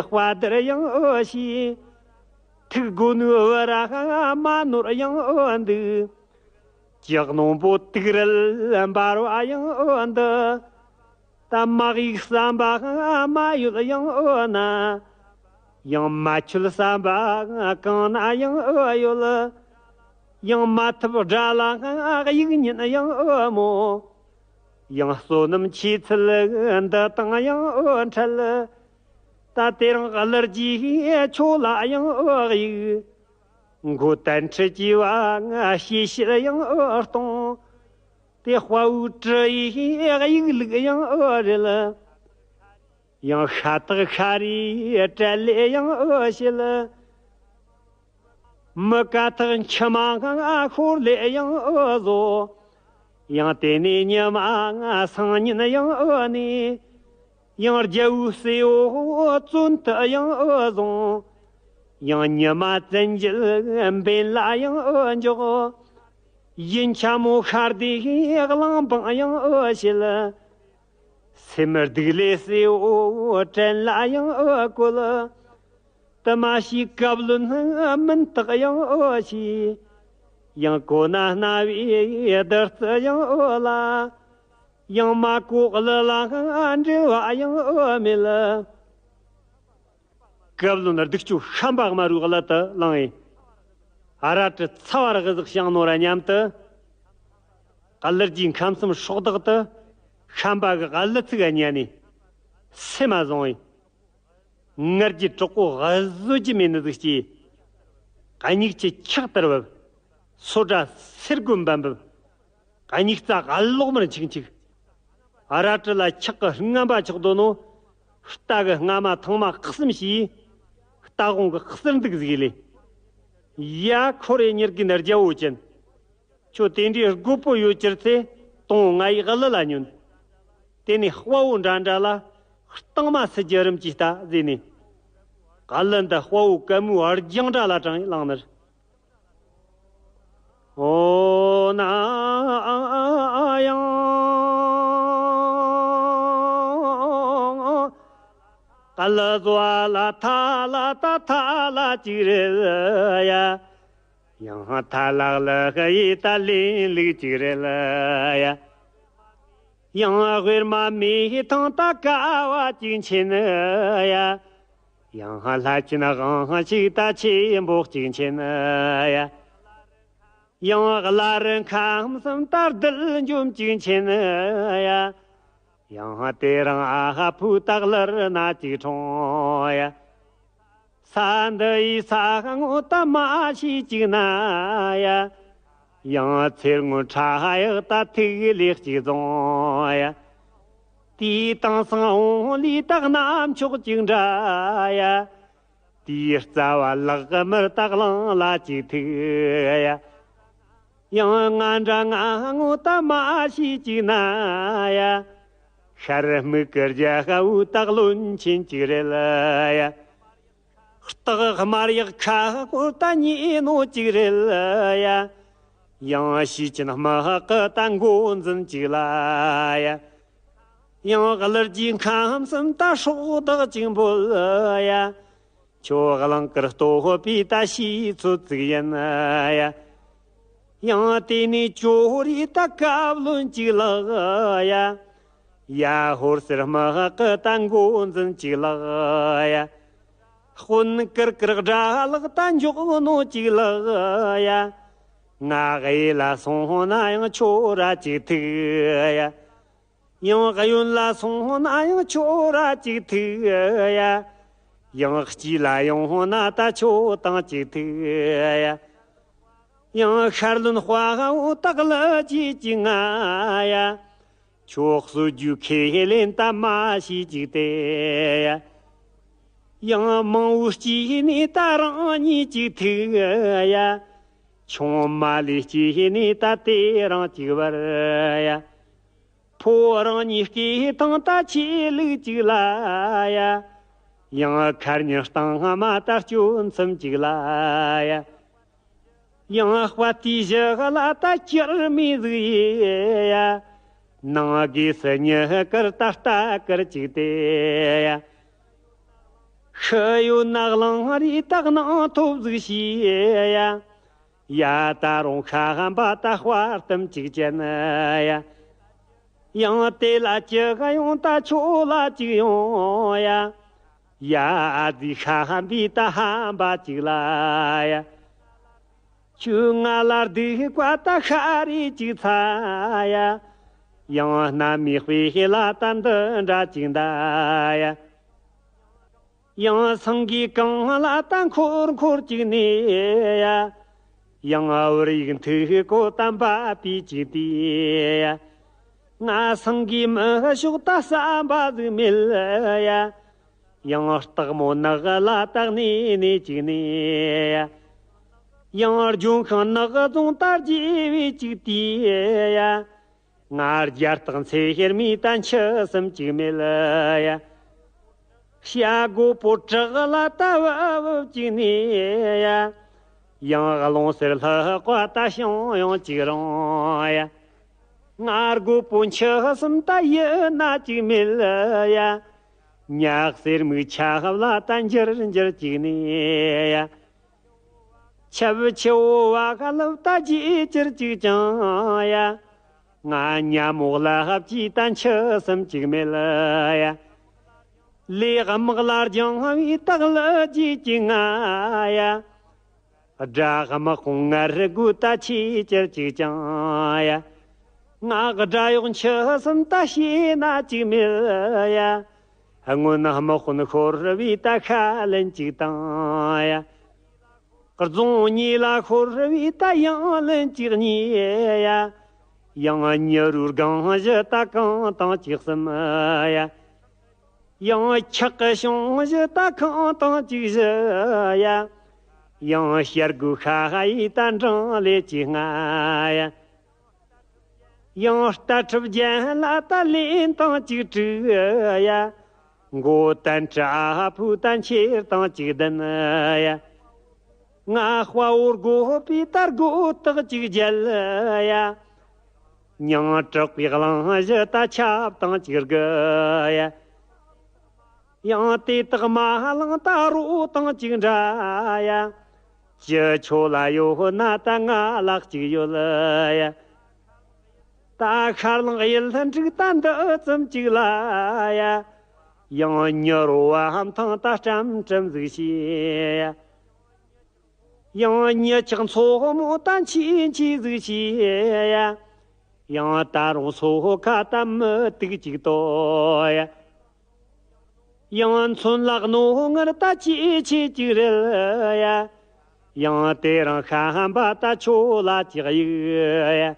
དཔའ་དར་ཡང་བྱས། ཐུགས་དགོས་ནོའི་བུ་ར་མ་ནོར་ཡང་འདུག། ཇག་རྣོན་པོ་དུག་རལ་འབར་བ་ཡང་འདི། ད་མ་གཡུག་བསམ་པ་མ་ཡོད་ཡང་ན། ཡང་མ་ཆོད་བསམ་པ་གང་ན་ཡང་ཡོད། ཡང་མ་ཐུབ་དགྲ་ལ་གཡུག་ཉན་ཡང་མོ། ཡང་བསོད་ནམས་ཆེ་ཚུལ་འདི་དང་ཡང་འཕྲད། ད་དེ་རིང་གླུ་རྒྱའི་ཆོས་ལ་ཡང་གཡུག། མགོ་བསྟན་ཁྲི་སྐྱེས་པ་ཞེས་ཕྱིར་ཡང་གཏོང་། དེ་དཔའ་བོའི་གྲི་ཡིས་གཡུག་ལུགས་ཡང་རེད། ཡང་ཤ་སྟག་ཤ་རའི་དྲེད་ལས་ཡང་བྱེད། མི་ཀ་ཐག་མཆི་མ་ཤོར་ལས་ཡང་བཟོ། ཡང་དེ་ནས་ཉི་མ་སང་ཉིན་ཡང་ནས། ཡང་རྒྱལ་བོའི་སྲས་བོ་བཙོན་དུ་ཡང་བཟུང་། ཡང་ཉི་མ་བཙན་གྱི་འབེན་ལ་ཡང་འཇོག། ཡིན་ཆ་མོ་ཤར་དེ་གླང་འབངས་ཡང་བྱེད། སེམས་སྡུག་ལས་སྲས་བོ་བྲན་ལ་ཡང་བཀོལ། དུ་མ་ཞིག་བཀའ་བློན་མིན་རྟགས་ཡང་བྱས། ཡང་གོ་ན་སྣང་བའི་བདུད་རྩི་ཡང་ལ། ཡང་མ་གོ་གླུ་ལ་འབྲེལ་བ་ཡང་མེད། བཀའ་བློན་སྡིག་སྤྱོད་ཤན་པ་དམར་བོའི་གླུ་དེ་བླངས་ཡིན། ཨ་ར་ཏྲི་ཚ་བ་རག་ཟིག་བྱང་ནོ་ར་མཉམ་དུ། གླུ་རྒྱའི་ཁམས་གསུམ་སྲོག་བདག་དེ་ཤན་པ་གི་གླུ་ཚིག་ག་ཉན་ནས་སེམས་མ་བཟུང་ཡིན། ངར་གྱི་གྲོགས་པོ་བཟོད་ཀྱི་མེད་ནི་ཟིག་སྐྱེས། སྙིགས་ཀྱི་ཆགས་དར་བབ། སོ་སྒྲ་སེར་གོམ་འབམ་འབབ། སྙིགས་རྩ་གློག་དམར་འཆིག་འཆིག། ཨ་ར་ཏྲི་ལ་ཆག་གི་རྔམ་པ་ཆགས་དོ་ནོ། རྟ་གི་རྔ་མ་ཐང་མ་གསུམ་བྱས། རྟ་དབང་གི་གསེར་འདུག་ཟིག་ལས། ཡ་ཁོ་རེ་ཉེར་གི་ནི་རྒྱལ་བོ་ཅན། ཁྱོད་དེ་འདྲའི་རྒོད་པོ་ཡོད་ཀྱིར་ཚེ་དང་ང་ཡི་གླུ་ལ་ཉོན། དེ་ནས་དཔའ་བོ་འདྲ་འདྲ་ལ་རྟིང་མ་སུ་རྒྱུ་རིམ་གྱིས་ལྟ་ཟེར་ནས། གླུ་འདི་དཔའ་བོ་གད་མོའི་རྒྱང་སྒྲ་ལ་དྲངས་བླངས་ནི། ཨོ་ན་ཡང་གླུ་བཟོ་བ་ལ་ཐ་ལ་ད་ཐ་ལ་གཅིག་རེད་ཡ། ཡང་ཐ་ལག་ལ་ཧ་ཡི་ད་ལིན་ལིག་གཅིག་རེད་ལ་ཡ། ཡང་དབེར་མ་མི་ཐང་ད་ཀ་བ་གཅིག་ཆེན་ཡ། ཡང་ལྷ་ཆེན་དབང་ཞིག་ད་ཆེན་པོ་གཅིག་ཆེན་ཡ། ཡང་བླ་རི་ཁམས་གསུམ་ད་རྡུལ་འཇོམས་གཅིག་ཆེན་ཡ། ཡང་དེ་རིང་ཨ་ཧ་ཕུ་ད་གླུ་རི་ན་གཅིག་འཁྲུངས་ཡ། ས་འདི་ཡི་ས་ངོ་ད་མ་ཤི་གཅིག་ན་ཡ། ཡང་ཚེར་ངོ་ཁྲ་ཡག་ད་ཐིག་ལེ་གཅིག་རྫོང་ཡ། དེའི་དང་སང་འོང་ལི་ད་གནམ་ཕྱོགས་གཅིག་འདྲ་ཡ། དེའི་རྩ་བ་ལག་གི་མིར་ད་གླང་ལ་གཅིག་ཐུག་ཡ། ཡང་ང་འདྲ་ང་ངོ་ད་མ་ཤི་གཅིག་ན་ཡ། ཤར་སྨུག་གི་རྒྱལ་ཁ་བོ་ད་བློན་ཆེན་གཅིག་རེད་ལ་ཡ། སྟག་དམར་ཡག་ཁ་སྐོར་ད་ཉེ་ནོ་གཅིག་རེད་ཡ། ཡང་ཞི་ཅིན་དམག་གི་ད་འགོ་འཛིན་གཅིག་ལ་ཡ། ཡང་གླུ་རྒྱའི་ཁམས་གསུམ་ད་སྲོག་བདག་གཅིག་འབོད་ཡ། ཁྱོད་གླང་དཀར་སྟོབས་པའི་ད་ཤི་ཚོད་ཅིག་ཡིན་ཡ། ཡང་དེ་ནས་ཅོ་རི་ད་བཀའ་བློན་གཅིག་ལགས་ཡ། ཡ་ཧོར་སེར་དམག་གི་ད་འགོ་འཛིན་གཅིག་ལགས་ཡ། དཔོན་ཀིར་ཀིར་དགྲ་ལག་ད་འཇོག་ནོ་གཅིག་ལགས་ཡ། ང་གཡས་ལ་སོང་ན་ཡང་ཁྱོད་ར་གཅིག་ཐུག་ཡ། ཡང་གཡོན་ལ་སོང་ན་ཡང་ཁྱོད་ར་གཅིག་ཐུག་ཡ། ཡང་དཀྱིལ་ལ་ཡོང་ན་ད་ཁྱོད་དང་གཅིག་ཐུག་ཡ། ཡང་ཤར་ལུན་དཔའ་བོ་སྟག་ལུ་ཅིག་ཅིག་ང་ཡ། ཁྱོད་གསོད་རྒྱུ་ཁས་ལེན་ད་མ་བྱེད་ཅིག་དེ་ཡ། ཡང་མང་བོའི་དཀྱིལ་ནས་ད་རང་ཉིད་ཅིག་ཐུག་ཡ། ཆུང་མ་ལས་དཀྱིལ་ནས་ད་དེ་རང་ཅིག་བར་ཡ། ཕོ་རང་ཉིད་སྐེ་ཐང་ད་ཆེ་ལུགས་ཅིག་ལ་ཡ། ཡང་ཁར་ཉིན་སྟེང་མ་ད་སྐྱོན་མཚམས་ཅིག་ལ་ཡ། ཡང་དཔའ་རྟུལ་བཞི་ལ་ད་སྐྱུར་མོས་ཟིག་ཡེ་ཡ། ནང་སྒོས་སུ་ཉི་དཀར་ད་རྟ་དཀར་ཅིག་དེ་ཡ། ཤི་ཡོད་ན་གླང་རིས་དག་སྣང་ཐོབ་ཟིག་ཤེས་ཡ། ཡ་ད་རུང་ཤ་ཧམ་པ་ད་དཔའ་གཏུམ་ཅིག་ཅན་ཡ། ཡང་དེ་ལ་ཅི་ག་ཡོང་ད་ཁྱོད་ལ་ཅིག་ཡོང་ཡ། ཡ་ཨ་ཙི་ཤ་ཧམ་པའི་ད་ཧམ་པ་ཅིག་ལ་ཡ། ཁྱོད་ང་ལ་སྡིག་པ་ད་ཤ་རེ་ཅིག་ཚ་ཡ། ཡང་སྣ་མི་དཔེ་ལ་ད་འདི་འདྲ་ཅིག་འདའ་ཡ། ཡང་སེང་གེ་གང་ལ་ད་འཁོར་འཁོར་ཅིག་ནས་ཡ། ཡང་བུར་ཡིག་མཐུག་གོ་ད་འབབ་པའི་ཅིག་དེ་ཡ། ང་སེང་གེ་མི་ཤོག་ད་བསམ་པ་ཟིག་མེད་ཡ། ཡང་སྟག་མོ་ནགས་ལ་ད་གནས་ནས་ཅིག་ནས་ཡ། ཡང་ལྗོན་ཤིང་ནགས་རྫོང་ད་རྒྱས་པའི་ཅིག་དེ་ཡ། ང་རྒྱ་སྟག་མཚེ་ཤེར་མའི་ད་འཆི་སེམས་ཅིག་མེད་ཡ། བྱ་རྒོད་པོ་བྲག་ལ་ད་བབ་བབ་ཅིག་ནས་ཡ། ཡང་ཀླུང་གསེར་ལྷ་བཀའ་ད་བྱུང་ཡང་ཅིག་རུང་ཡ། ང་རྒོད་པོ་འཆི་སེམས་ད་ཡིད་ན་ཅིག་མེད་ཡ། ཉག་གསེར་མིག་ཆ་ལ་ད་འགྱུར་འགྱུར་ཅིག་ནས་ཡ། ཆབ་ཆེ་བོ་བ་ཁ་ལབ་ད་ཅིག་ཅིར་ཅིག་ཅང་ཡ། ང་ཉ་མོག་ལ་ཧབ་ཀྱི་ད་འཆི་སེམས་ཅིག་མེད་ཡ། ལས་དམག་ལ་རྒྱང་བའི་སྟག་ལ་ཅིག་ཅིག་ང་ཡ། དགྲ་དམག་ཁོང་ངར་དགོས་ད་ཆེ་ཅིར་ཅིག་ཅང་ཡ། ང་དགྲ་གཡོག་འཆི་སེམས་ད་ཤེས་ན་ཅིག་མེད་ཡ། སྔོན་དམག་དཔོན་ཤོར་བའི་ད་ཁ་ལན་ཅིག་དང་ཡ། རྫོང་གཉིས་ལ་ཤོར་བའི་ད་ཡང་ལན་གཅིག་གཉིས་ཡ། ཡང་ཉི་རུའི་སྒང་བཞི་ད་གང་དང་གཅིག་གསུམ་ཡ། ཡང་འཁྱག་གི་གཤོང་བཞི་ད་གང་དང་གཅིག་བཞི་ཡ། ཡང་བྱ་རྒོད་ཤ་ཡི་ད་འབྲིང་ལས་གཅིག་ལྔ་ཡ། ཡང་རྟ་ཁྲི་བརྒྱད་ལ་ད་ལན་དང་གཅིག་དྲུག་ཡ། མགོ་བསྟན་ཁྲི་ཨ་ཕོ་ད་འཁྱེར་དང་གཅིག་བདུན་ཡ། ང་དཔའ་བོ་རྒོད་པའི་ད་རྒོད་སྟག་གཅིག་བརྒྱད་ཡ། མྱང་བྲག་པའི་གླིང་བཞི་ད་ཆབ་དང་གཅིག་དགུ་ཡ། ཡང་དེ་དག་མ་ལང་ད་རོ་དང་གཅིག་འདྲ་ཡ། ཅི་ཆོ་ལ་ཡོད་ན་ད་ང་ལག་གཅིག་ཡོད་ཡ། ད་ཤར་ལང་གཡུལ་ལྷུན་དྲུག་ད་འདི་ཙམ་གཅིག་ལ་ཡ། ཡང་ཉི་རོ་བའམ་ཐང་ད་སྐྲམ་སྐྲམ་ཟིག་བྱས་ཡ། ཡང་ཉི་ཆག་མཚོ་མོ་ད་མཆིས་མཆིས་ཟིག་བྱས་ཡ། ཡང་ད་རུང་སོ་ཁ་ད་མི་ཏིག་ཅིག་ཏོ་ཡ། ཡང་མཚོན་ལག་ནོ་ངར་ད་ཆེ་ཆེ་ཅིག་རེད་ཡ། ཡང་དེ་རང་ཤ་ཧམ་པ་ད་ཆོ་ལ་ཅིག་གཡུག་ཡ།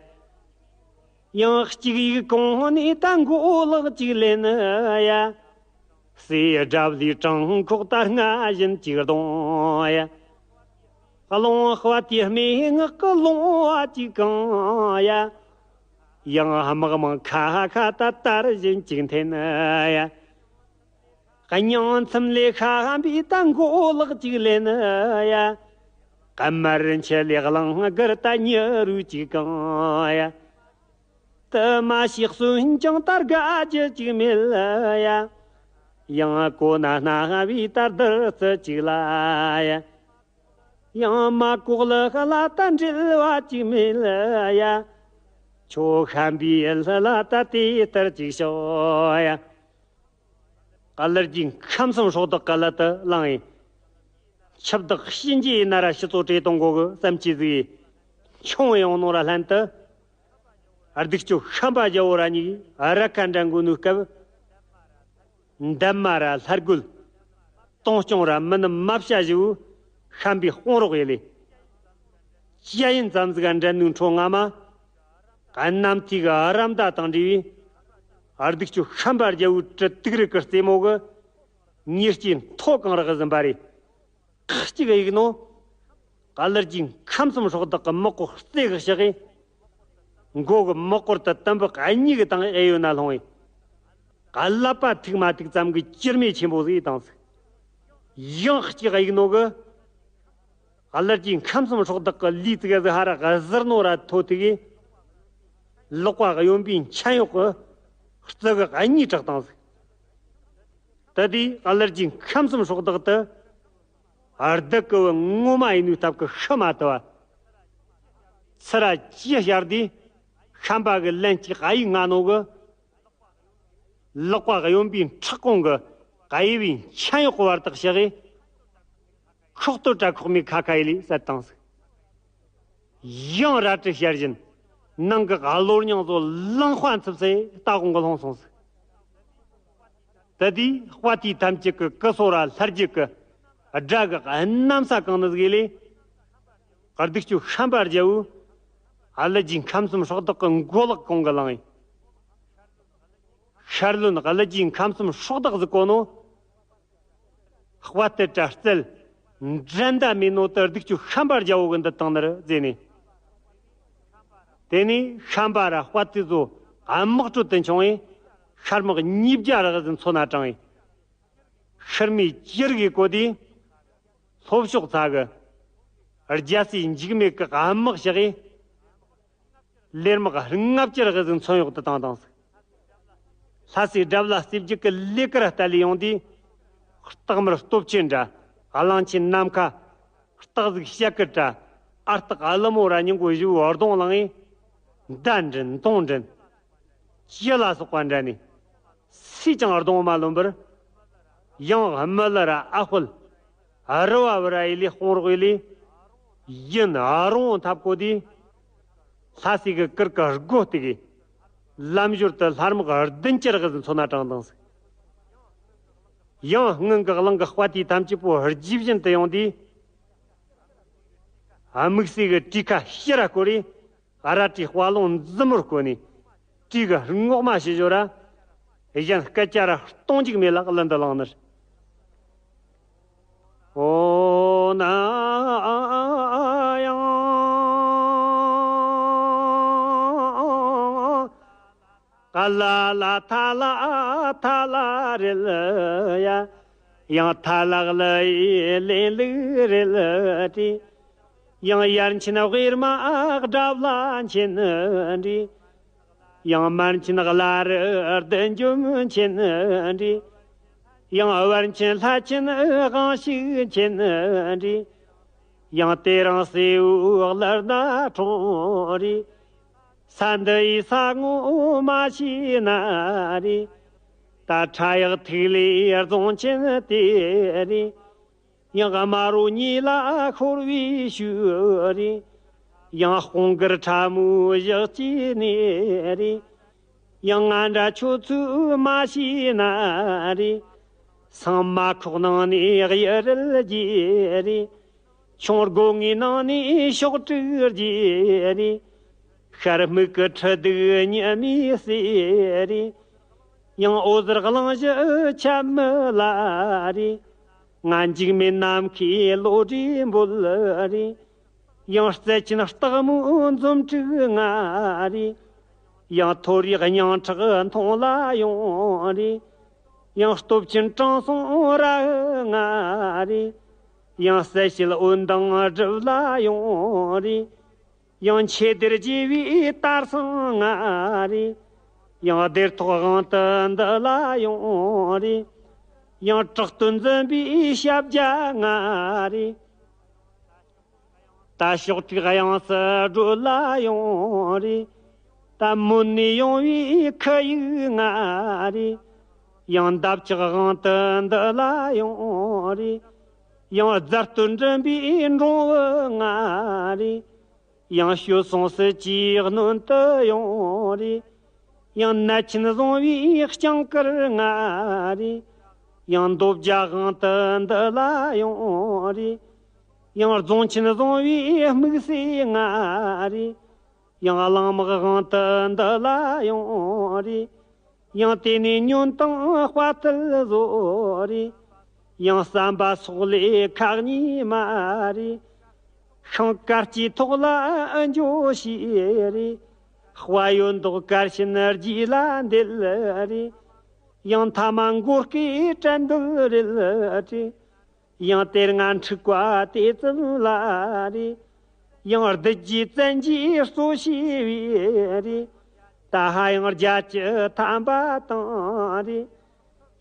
ཡང་གཅིག་གཡུག་གོང་ནས་ད་མགོ་ལག་ཅིག་ལེན་ཡ། སྲས་དགྲ་བླའི་བྲང་ཁོག་ད་སྔ་བཞིན་ཅིག་རྡུང་ཡ། རླུང་དཔའ་དེ་སྨྲེ་སྔགས་ཀྱི་ལུང་བ་ཅིག་གང་ཡ། ཡང་དམག་མང་ཁ་ཁ་ད་དར་བཞིན་ཅིག་འཐེན་ཡ། སྙིང་མཚམས་ལས་ཤ་ཧམ་པའི་ད་མགོ་ལག་ཅིག་ལེན་ཡ། ཀ་མར་མཆེ་ལས་གླང་དཀར་ད་ཉི་རུ་ཅིག་གང་ཡ། དུ་མ་ཞིག་གསོན་ཀྱང་ད་དགའ་རྒྱུ་ཅིག་མེད་ཡ། ཡང་གོ་ན་སྣ་བའི་ད་བདུད་རྩི་ཅིག་ལ་ཡ། ཡང་མ་གོག་ལ་ལ་ད་འབྲེལ་བ་ཅིག་མེད་ཡ། ཁྱོད་ཤམ་པའི་ཡུལ་ལ་ད་དེ་ལྟར་ཅིག་ཤོག་ཡ། ཀ་ལར་གྱི་ཁམས་གསུམ་སྲོག་དག་ག་ལ་དུ་བླངས་ཡིན། ཁྱབ་བདག་གཤིན་རྗེའི་ན་ར་སྤྱི་ཚོགས་བྲེ་གཏོང་གོ་གི་བསམ་གྱིས་གཟིགས་ཡིན། ཁྱོང་ཡོང་ནོ་ར་ལྷན་དུ། སྡིག་སྤྱོད་ཤམ་པ་རྒྱལ་བོ་ར་གཉིས་ར་ཁ་འདྲ་འགོ་ནུས་སྐབས། འདབ་མ་ར་ལྷ་རྒོད། སྟོང་སྐྱོང་ར་མི་ནི་མ་བྱ་བཞི་བོའི་ཤན་པའི་དཔུང་རོགས་ཡེ་ལས། ཅི་ཡིན་ཙམ་ཟིག་འདྲེན་ནུས་འཕྲོ་སྔ་མ། གནམ་ཐིག་གི་ར་མདའ་དང་འདྲེས་པའི། སྡིག་གཅོད་ཤན་པ་རྒྱལ་པོའི་གྲི་དུག་རིགས་ཀྱི་རྩེ་མོ་གི། ཉེར་སྐྱེས་མཐོ་གང་རག་གི་ཟིན་པ་རེད། ཁག་གཅིག་གཡུག་ནོ། ག་ལར་གྱི་ཁམས་གསུམ་སྲོག་བདག་གི་མག་པོ་རྩེ་གི་ཞག་གི། མགོ་གི་མག་པོར་དུ་དུམ་བུ་གཉིས་གི་སྟེང་ཨེ་ཡོད་ན་ལྷུང་བས། ག་ལ་པ་ཐུག་མ་ཐུག་ཙམ་གི་ཅིར་མེ་ཆེན་པོ་ཟིག་བཏང་ཟིག། ཡང་གཅིག་གཡུག་ནོ་གི། ག་ལར་གྱི་ཁམས་གསུམ་སྲོག་བདག་གི་ལུས་ཙི་གེ་ཟིག་ཧ་ར་གཟིར་ནོ་ར་ཐོ་ཐུག་གི། ལག་པ་གཡོན་པའི་མཆན་གཡོག་གི་རྩི་གི་གཉིས་དྲག་བཏང་ཟིག། ད་དེ་ག་ལར་གྱི་ཁམས་གསུམ་སྲོག་བདག་ཏུ། སྡིག་གི་བུ་ངོ་མ་ཡིན་ནུས་སྟབས་ཀྱིས་ཤི་མ་ཐུབ་པ། ཚུར་ར་ཅི་ཤར་དུས། ཤན་པ་གི་ལན་གཅིག་གཡུག་ང་ནོ་གི། ལག་པ་གཡོན་པའི་ཕྲག་གོང་གི་གཡས་པའི་མཆན་གཡོག་གི་བར་དག་ཞག་གི། ཁོག་ཏུ་དྲ་ཁོག་མའི་ཁ་ཁ་ཡི་ལས་བསད་བཏང་ཟིག། ཡང་རལ་གྲི་ཤར་བཞིན། ནང་གི་གློ་སྙིང་ཚོ་ལང་དཔའ་འཚུབ་སའི་རྟ་གོང་གི་ལྷུང་སོང་ཟིག། ད་དེའི་དཔའ་རྟུལ་ཐམས་ཅད་ཀྱི་སྐུ་སོ་ར་ལྷར་བརྒྱུད་ཀྱི་དགྲ་གི་གནམ་ས་གང་ནས་གི་ལས། སྡིག་གཅོད་ཤན་པ་རྒྱལ་པོས། ཨ་ལི་ཇིའི་ཁམས་གསུམ་སྲོག་བདག་གི་མགོ་ལག་གོང་གི་ལངས་ཡིན། ཤར་ལུན་ཨ་ལི་ཇིའི་ཁམས་གསུམ་སྲོག་བདག་ཟིག་གོ་ནོ། དཔའ་རྟུལ་དྲ་རྩལ། འགྲན་ཟླ་མེད་ནོ་དུ་སྡིག་གཅོད་ཤན་པ་རྒྱལ་པོ་གི་འདི་བཏང་ནི་རེད་ཟེར་ནས། དེ་ནས་ཤན་པ་ར་དཔའ་རྟུལ་ཚོ་དམག་ཁྲོད་དུ་མཆོང་བས། ཤར་དམག་ཉིས་བརྒྱ་རག་ཟིན་མཚོ་ན་དྲངས་བས། ཤུར་མའི་ཅི་རིགས་གོ་དུས། ལྷོ་ཕྱོགས་ཚ་གི། རྒྱལ་སྲས་འཇིགས་མེད་ཀྱི་དམག་ཞག་གིས། ལེར་དམག་ལྔ་བཅུ་རག་ཟིན་མཚོན་གཡོག་ཏུ་བཏང་བཏང་ཟིག། ལྷ་སའི་དགྲ་བླ་རྩེ་བརྒྱད་ཀྱི་ལས་ཀར་བལྟ་ལས་ཡོང་དུས། སྟག་དམར་སྟོབས་ཆེན་འདྲ། གླང་ཆེན་ནམ་མཁའ། སྟག་གཟིག་བྱ་ཀུར་འདྲ། ཨ་སྟག་ཨ་ལི་མོ་ར་སྙིང་པོ་བཞི་བོའི་གདོང་བླངས་ངས། མདའ་འདྲེན་མདུང་འདྲེན། ཅི་ལ་སོགས་པ་འདྲ་ནས། སུས་ཀྱང་གདོང་མ་ལོན་པར། ཡང་དམུ་ལི་ར་ཨ་ཧོལ། རི་བ་བུ་ར་ཡི་ལས་དཔུང་རོགས་ཡི་ལས། ཡུན་རིང་འཐབ་གོ་དུས། ལྷ་སའི་གི་གུར་གི་སྒོ་སྟེ་གི། ལམ་ཞོར་དུ་ལྷ་དམག་བདུན་ཅུ་རག་ཟིན་མཚོ་ན་དྲངས་བཏང་ཟིག། ཡང་སྔོན་གི་གླིང་གི་དཔའ་རྟུལ་ཐམས་ཅད་པོ་རྗེས་བཞིན་དུ་ཡོང་དུས། དམིགས་བསལ་གི་གྲུས་ཁ་ཕྱིར་ར་བསྐོར་རེ། རལ་གྲིའི་དཔའ་ལོང་མཛུབ་མོར་བསྐོར་ནས། གྲུས་གི་རྔོག་མ་ཞི་ཞོ་ར། གཞན་སྐད་ཆ་ར་གཏོང་འཇུག་མེད་ལ་གླུ་འདི་བླངས་ནི་རེད། ཨོ་ན་ཡང་། ག་ལ་ལ་ཐ་ལ་ཐ་ལ་རེད་ཡ། ཡང་ཐ་ལག་ལ་ཡི་ལེན་ལུགས་རེད་དྲི། ཡང་ཡར་ཆེན་དབུས་མ་དགྲ་བླ་ཆེན་དྲི། ཡང་མར་ཆེན་བླ་རི་བདུད་འཇོམས་ཆེན་དྲི། ཡང་བར་ཆེན་ལྷ་ཆེན་དབང་ཕྱུག་ཆེན་དྲི། ཡང་དེ་རིང་སེའུ་གླུ་སྣ་ཁྲོང་རེད། ས་འདི་ཡི་ས་ངོ་མ་ཤེས་ན་རེད། ད་ཁྲ་ཡག་ཐིག་ལེ་རྫོང་ཆེན་དེ་རེད། ཡང་དམར་རོ་ཉི་ལ་ཤོར་བའི་ཤུལ་རེད། ཡང་དཔུང་དཀར་ཁྲ་མོའི་ཞག་ཅིག་ནས་རེད། ཡང་ང་འདྲ་ཁྱོད་ཚོས་མ་ཤེས་ན་རེད། སང་མ་ཁོག་ནང་ནས་གཡུ་རལ་རྒྱས་རེད། ཆུང་སྒོ་ངའི་ནང་ནས་ཤོག་དྲུག་རྒྱས་རེད། ཤར་སྨུག་གི་ཁྲི་གདུགས་ཉི་མའི་ཟེར་རེད། ཡང་འོད་ཟེར་གླིང་བཞི་ཆ་མི་ལ་རེད། ང་འཇིགས་མེད་ནམ་མཁའི་བློ་གྲོས་འབོད་རེད། ཡང་རྩལ་ཆེན་སྟག་མོའི་འཛུམ་དྲུག་ང་རེད། ཡང་མཐོ་རིས་སྙིང་ཁྲག་མཐོང་ལ་ཡོང་རེད། ཡང་སྟོབས་ཆེན་དྲང་སྲོང་ར་ང་རེད། ཡང་གསལ་བྱེད་འོད་མདངས་སྒྲུབ་ལ་ཡོང་རེད། ཡང་མཆེ་སྡེར་རྒྱས་པའི་དར་ཚང་ང་རེད། ཡང་སྡེར་ཐོག་དབང་དུ་འདུ་ལ་ཡོང་རེད། ཡང་དྲག་སྟོན་འཛིན་པའི་ཞབས་རྒྱ་ང་རེད། ད་ཤོག་དྲུག་དབྱངས་སུ་སྒྲོལ་ལ་ཡོང་རེད། ད་མོན་ནས་ཡོང་བའི་ཁུ་ཡུག་ང་རེད། ཡང་འདབ་ཆགས་དབང་དུ་འདུ་ལ་ཡོང་རེད། ཡང་རྫ་སྟོད་མགྲིན་པའི་འབྲོང་བུ་ང་རེད། ཡང་བྱོལ་སོང་སྲིད་ཀྱི་སྣོད་དུ་ཡོང་རེད། ཡང་ནད་ཆེན་བཟུང་བའི་སྤྱང་ཀར་ང་རེད། ཡང་འདོད་རྒྱལ་དབང་དུ་འདི་ལ་ཡོང་རེ། ཡང་རྫོང་ཆེན་བཟུང་བའི་དམིགས་བསལ་ང་རེ། ཡང་གླང་དམག་དབང་དུ་འདི་ལ་ཡོང་རེ། ཡང་དེ་ནས་ཉོན་དང་དཔའ་ཐུལ་བཟོ་རེ། ཡང་བསམ་པ་སོགས་ལས་ཁག་གཉིས་མ་རེ། ཤིང་དཀར་སྐྱེས་ཐོག་ལ་འགྱོ་ཤེས་རེ། དཔའ་ཡོད་མདོག་དཀར་ཕྱིན་རྗེས་ལ་འདེད་རེ། ཡང་ཐ་མ་མགོ་སྐེ་བྲན་འདུལ་རེད་དྲི། ཡང་དེར་ང་འཁྲུག་པ་དེ་ཙམ་ལ་རེ། ཡང་བདུད་ཀྱི་བཙན་གྱིས་གཙོ་བྱས་པའི་རེ། ད་ཧ་ཡང་རྒྱལ་གྱི་ཐམ་པ་དང་རེ།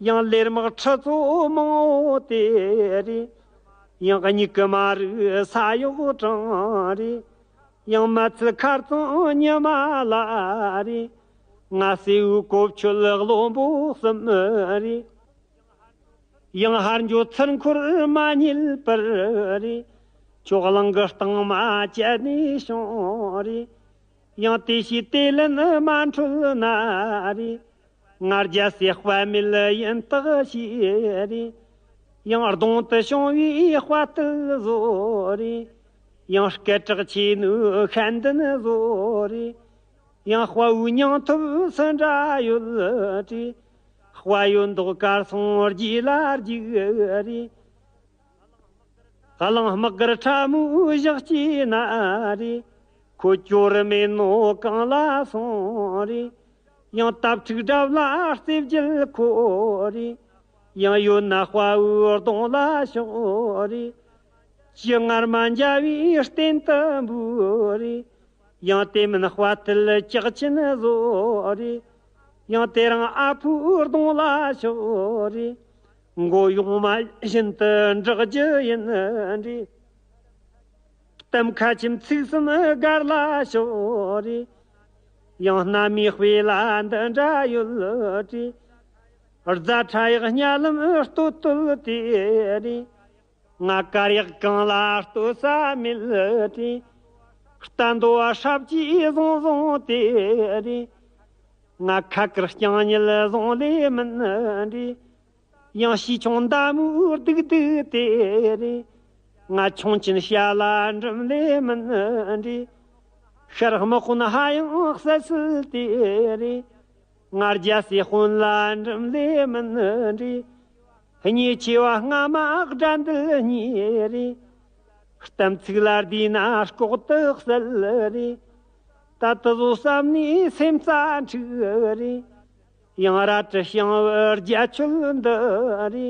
ཡང་ལེར་དམག་ཁྲི་ཚོ་མང་བོ་དེ་རེ། ཡང་སྙིགས་ཀྱི་མ་རུ་ས་གཡོག་དྲངས་རེ། ཡང་མ་ཚུལ་མཁར་ཚང་ཉི་མ་ལ་རེ། ང་སེའུ་གོ་ཆོད་བློན་པོ་གསུམ་རེ། ཡང་ཧར་འགྱོ་ཚུར་འཁོར་མ་རྙེད་པར་རེ། ཁྱོད་གླིང་གི་སྟེང་མ་བཅད་ནས་བྱུང་རེ། ཡང་དེ་ཞིག་དེ་ལན་མ་འཕྲོད་ན་རེ། ང་རྒྱལ་སྲས་དཔའ་མེད་ཡིན་རྟགས་ཤེས་རེ། ཡང་གདོང་དུ་བྱུང་བའི་དཔའ་རྟུལ་བཟོ་རེ། ཡང་སྐད་གྲགས་ཆེ་ནུས་ཤན་ལྡན་བཟོ་རེ། ཡང་དཔའ་བོའི་སྙིང་ཐུབ་སུ་འདྲ་ཡོད་དྲི། དཔའ་ཡོད་མདོག་དཀར་སོང་རྗེས་ལ་རྒྱུག་རེ། གླང་དམག་གར་ཁྲ་མོའི་ཞག་སྐྱེས་ན་རེ། ཁོ་སྐྱོ་རུ་མེད་ནོ་གང་ལ་སོང་རེ། ཡང་དྭ་ཕྲུག་དགྲ་ལ་རྩེ་བརྒྱད་ཁོ་རེ། ཡང་ཡོད་ན་དཔའ་བོའི་གདོང་ལ་ཤོག་རེ། ཅི་ངར་མ་འཇའ་བའི་སྟེང་དུ་འབུ་རེ། ཡང་དེ་མིན་དཔའ་ཐུལ་ལྕགས་ཆེན་བཟོ་རེ། ཡང་དེ་རིང་ཨ་ཕོའི་གདོང་ལ་ཤོག་རེ། མགོ་ཡོང་མ་བཞིན་དུ་འདྲེག་རྒྱུ་ཡིན་རེ། གཏམ་ཁ་ཆེམས་ཚིག་གསུམ་སྒར་ལ་ཤོག་རེ། ཡང་སྣ་མིའི་དཔེ་ལ་འདི་འདྲ་ཡོད་དྲི། རྫ་ཁྲ་ཡག་གཉའ་ལམ་སྟོད་སྟོད་དེ་རེ། ང་དཀར་ཡག་གང་ལ་ལྟོས་ས་མེད་དྲི། རྟ་འདོ་བ་སྲབ་ཀྱིས་བཟུང་བཟུང་དེ་རེ། ང་ཁ་དཀར་རྐྱང་ཉལ་བཟུང་ལས་མིན་དྲི། ཡང་ཤི་ཆུང་མདའ་མོའི་སྡུག་སྡུག་དེ་རེ། ང་ཆུང་ཆེན་བྱ་ལ་འགྲིམ་ལས་མིན་དྲི། ཤར་དམག་དཔོན་ཧ་ཡང་གསལ་གསལ་དེ་རེ། ང་རྒྱལ་སྲས་དཔོན་ལ་འགྲིམ་ལས་མིན་དྲི། གཉེར་ཆེ་བ་སྔ་མ་དགྲ་འདུལ་གཉིས་རེ། གཏམ་ཚིག་ལ་བསྡུས་ན་ལྐོག་ཏུ་གསལ་རེ། ད་དུ་བཟོ་བསམ་ནས་སེམས་རྩ་འཁྲུག་རེ། ཡང་རལ་གྲི་བཤང་བའི་རྒྱ་ཆོལ་འདི་རེ།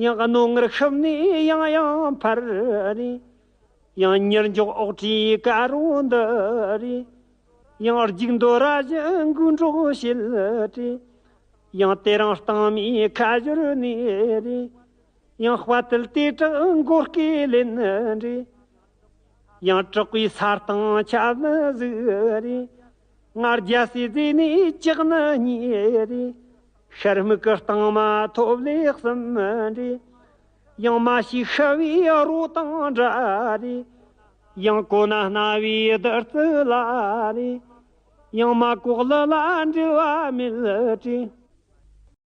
ཡང་རྣོ་ངར་ཤུབས་ནས་ཡང་ཡང་འཕར་རེ། ཡང་ཉེར་འཇོག་ཨོག་ཁྲིའི་དཀར་རོ་འདི་རེ། ཡང་རྒྱུག་འདོ་ར་བཞིན་འགུག་འགྲོ་བྱེད་རེ། ཡང་དེ་རིང་སྟེང་མའི་ཁ་བཞུར་ནས་རེ། ཡང་དཔའ་ཐུལ་དེ་དྲག་མགོ་སྐེ་ལེན་རེ། ཡང་དྲག་པོའི་ས་སྟེང་ཆ་ནི་ཟིག་རེ། ང་རྒྱལ་སྲས་རྫས་ནས་ལྕགས་ནི་གཉིས་རེ། ཤར་སྨུག་གི་སྟེང་མ་ཐོབ་ལས་གསུམ་རེ། ཡང་མ་ཤི་ཤི་བའི་རོ་དང་འདྲ་རེ། ཡང་གོ་ན་སྣ་བའི་བདུད་རྩི་ལ་རེ། ཡང་མ་གོག་ལི་ལ་འབྲེལ་བ་མེད་དྲི།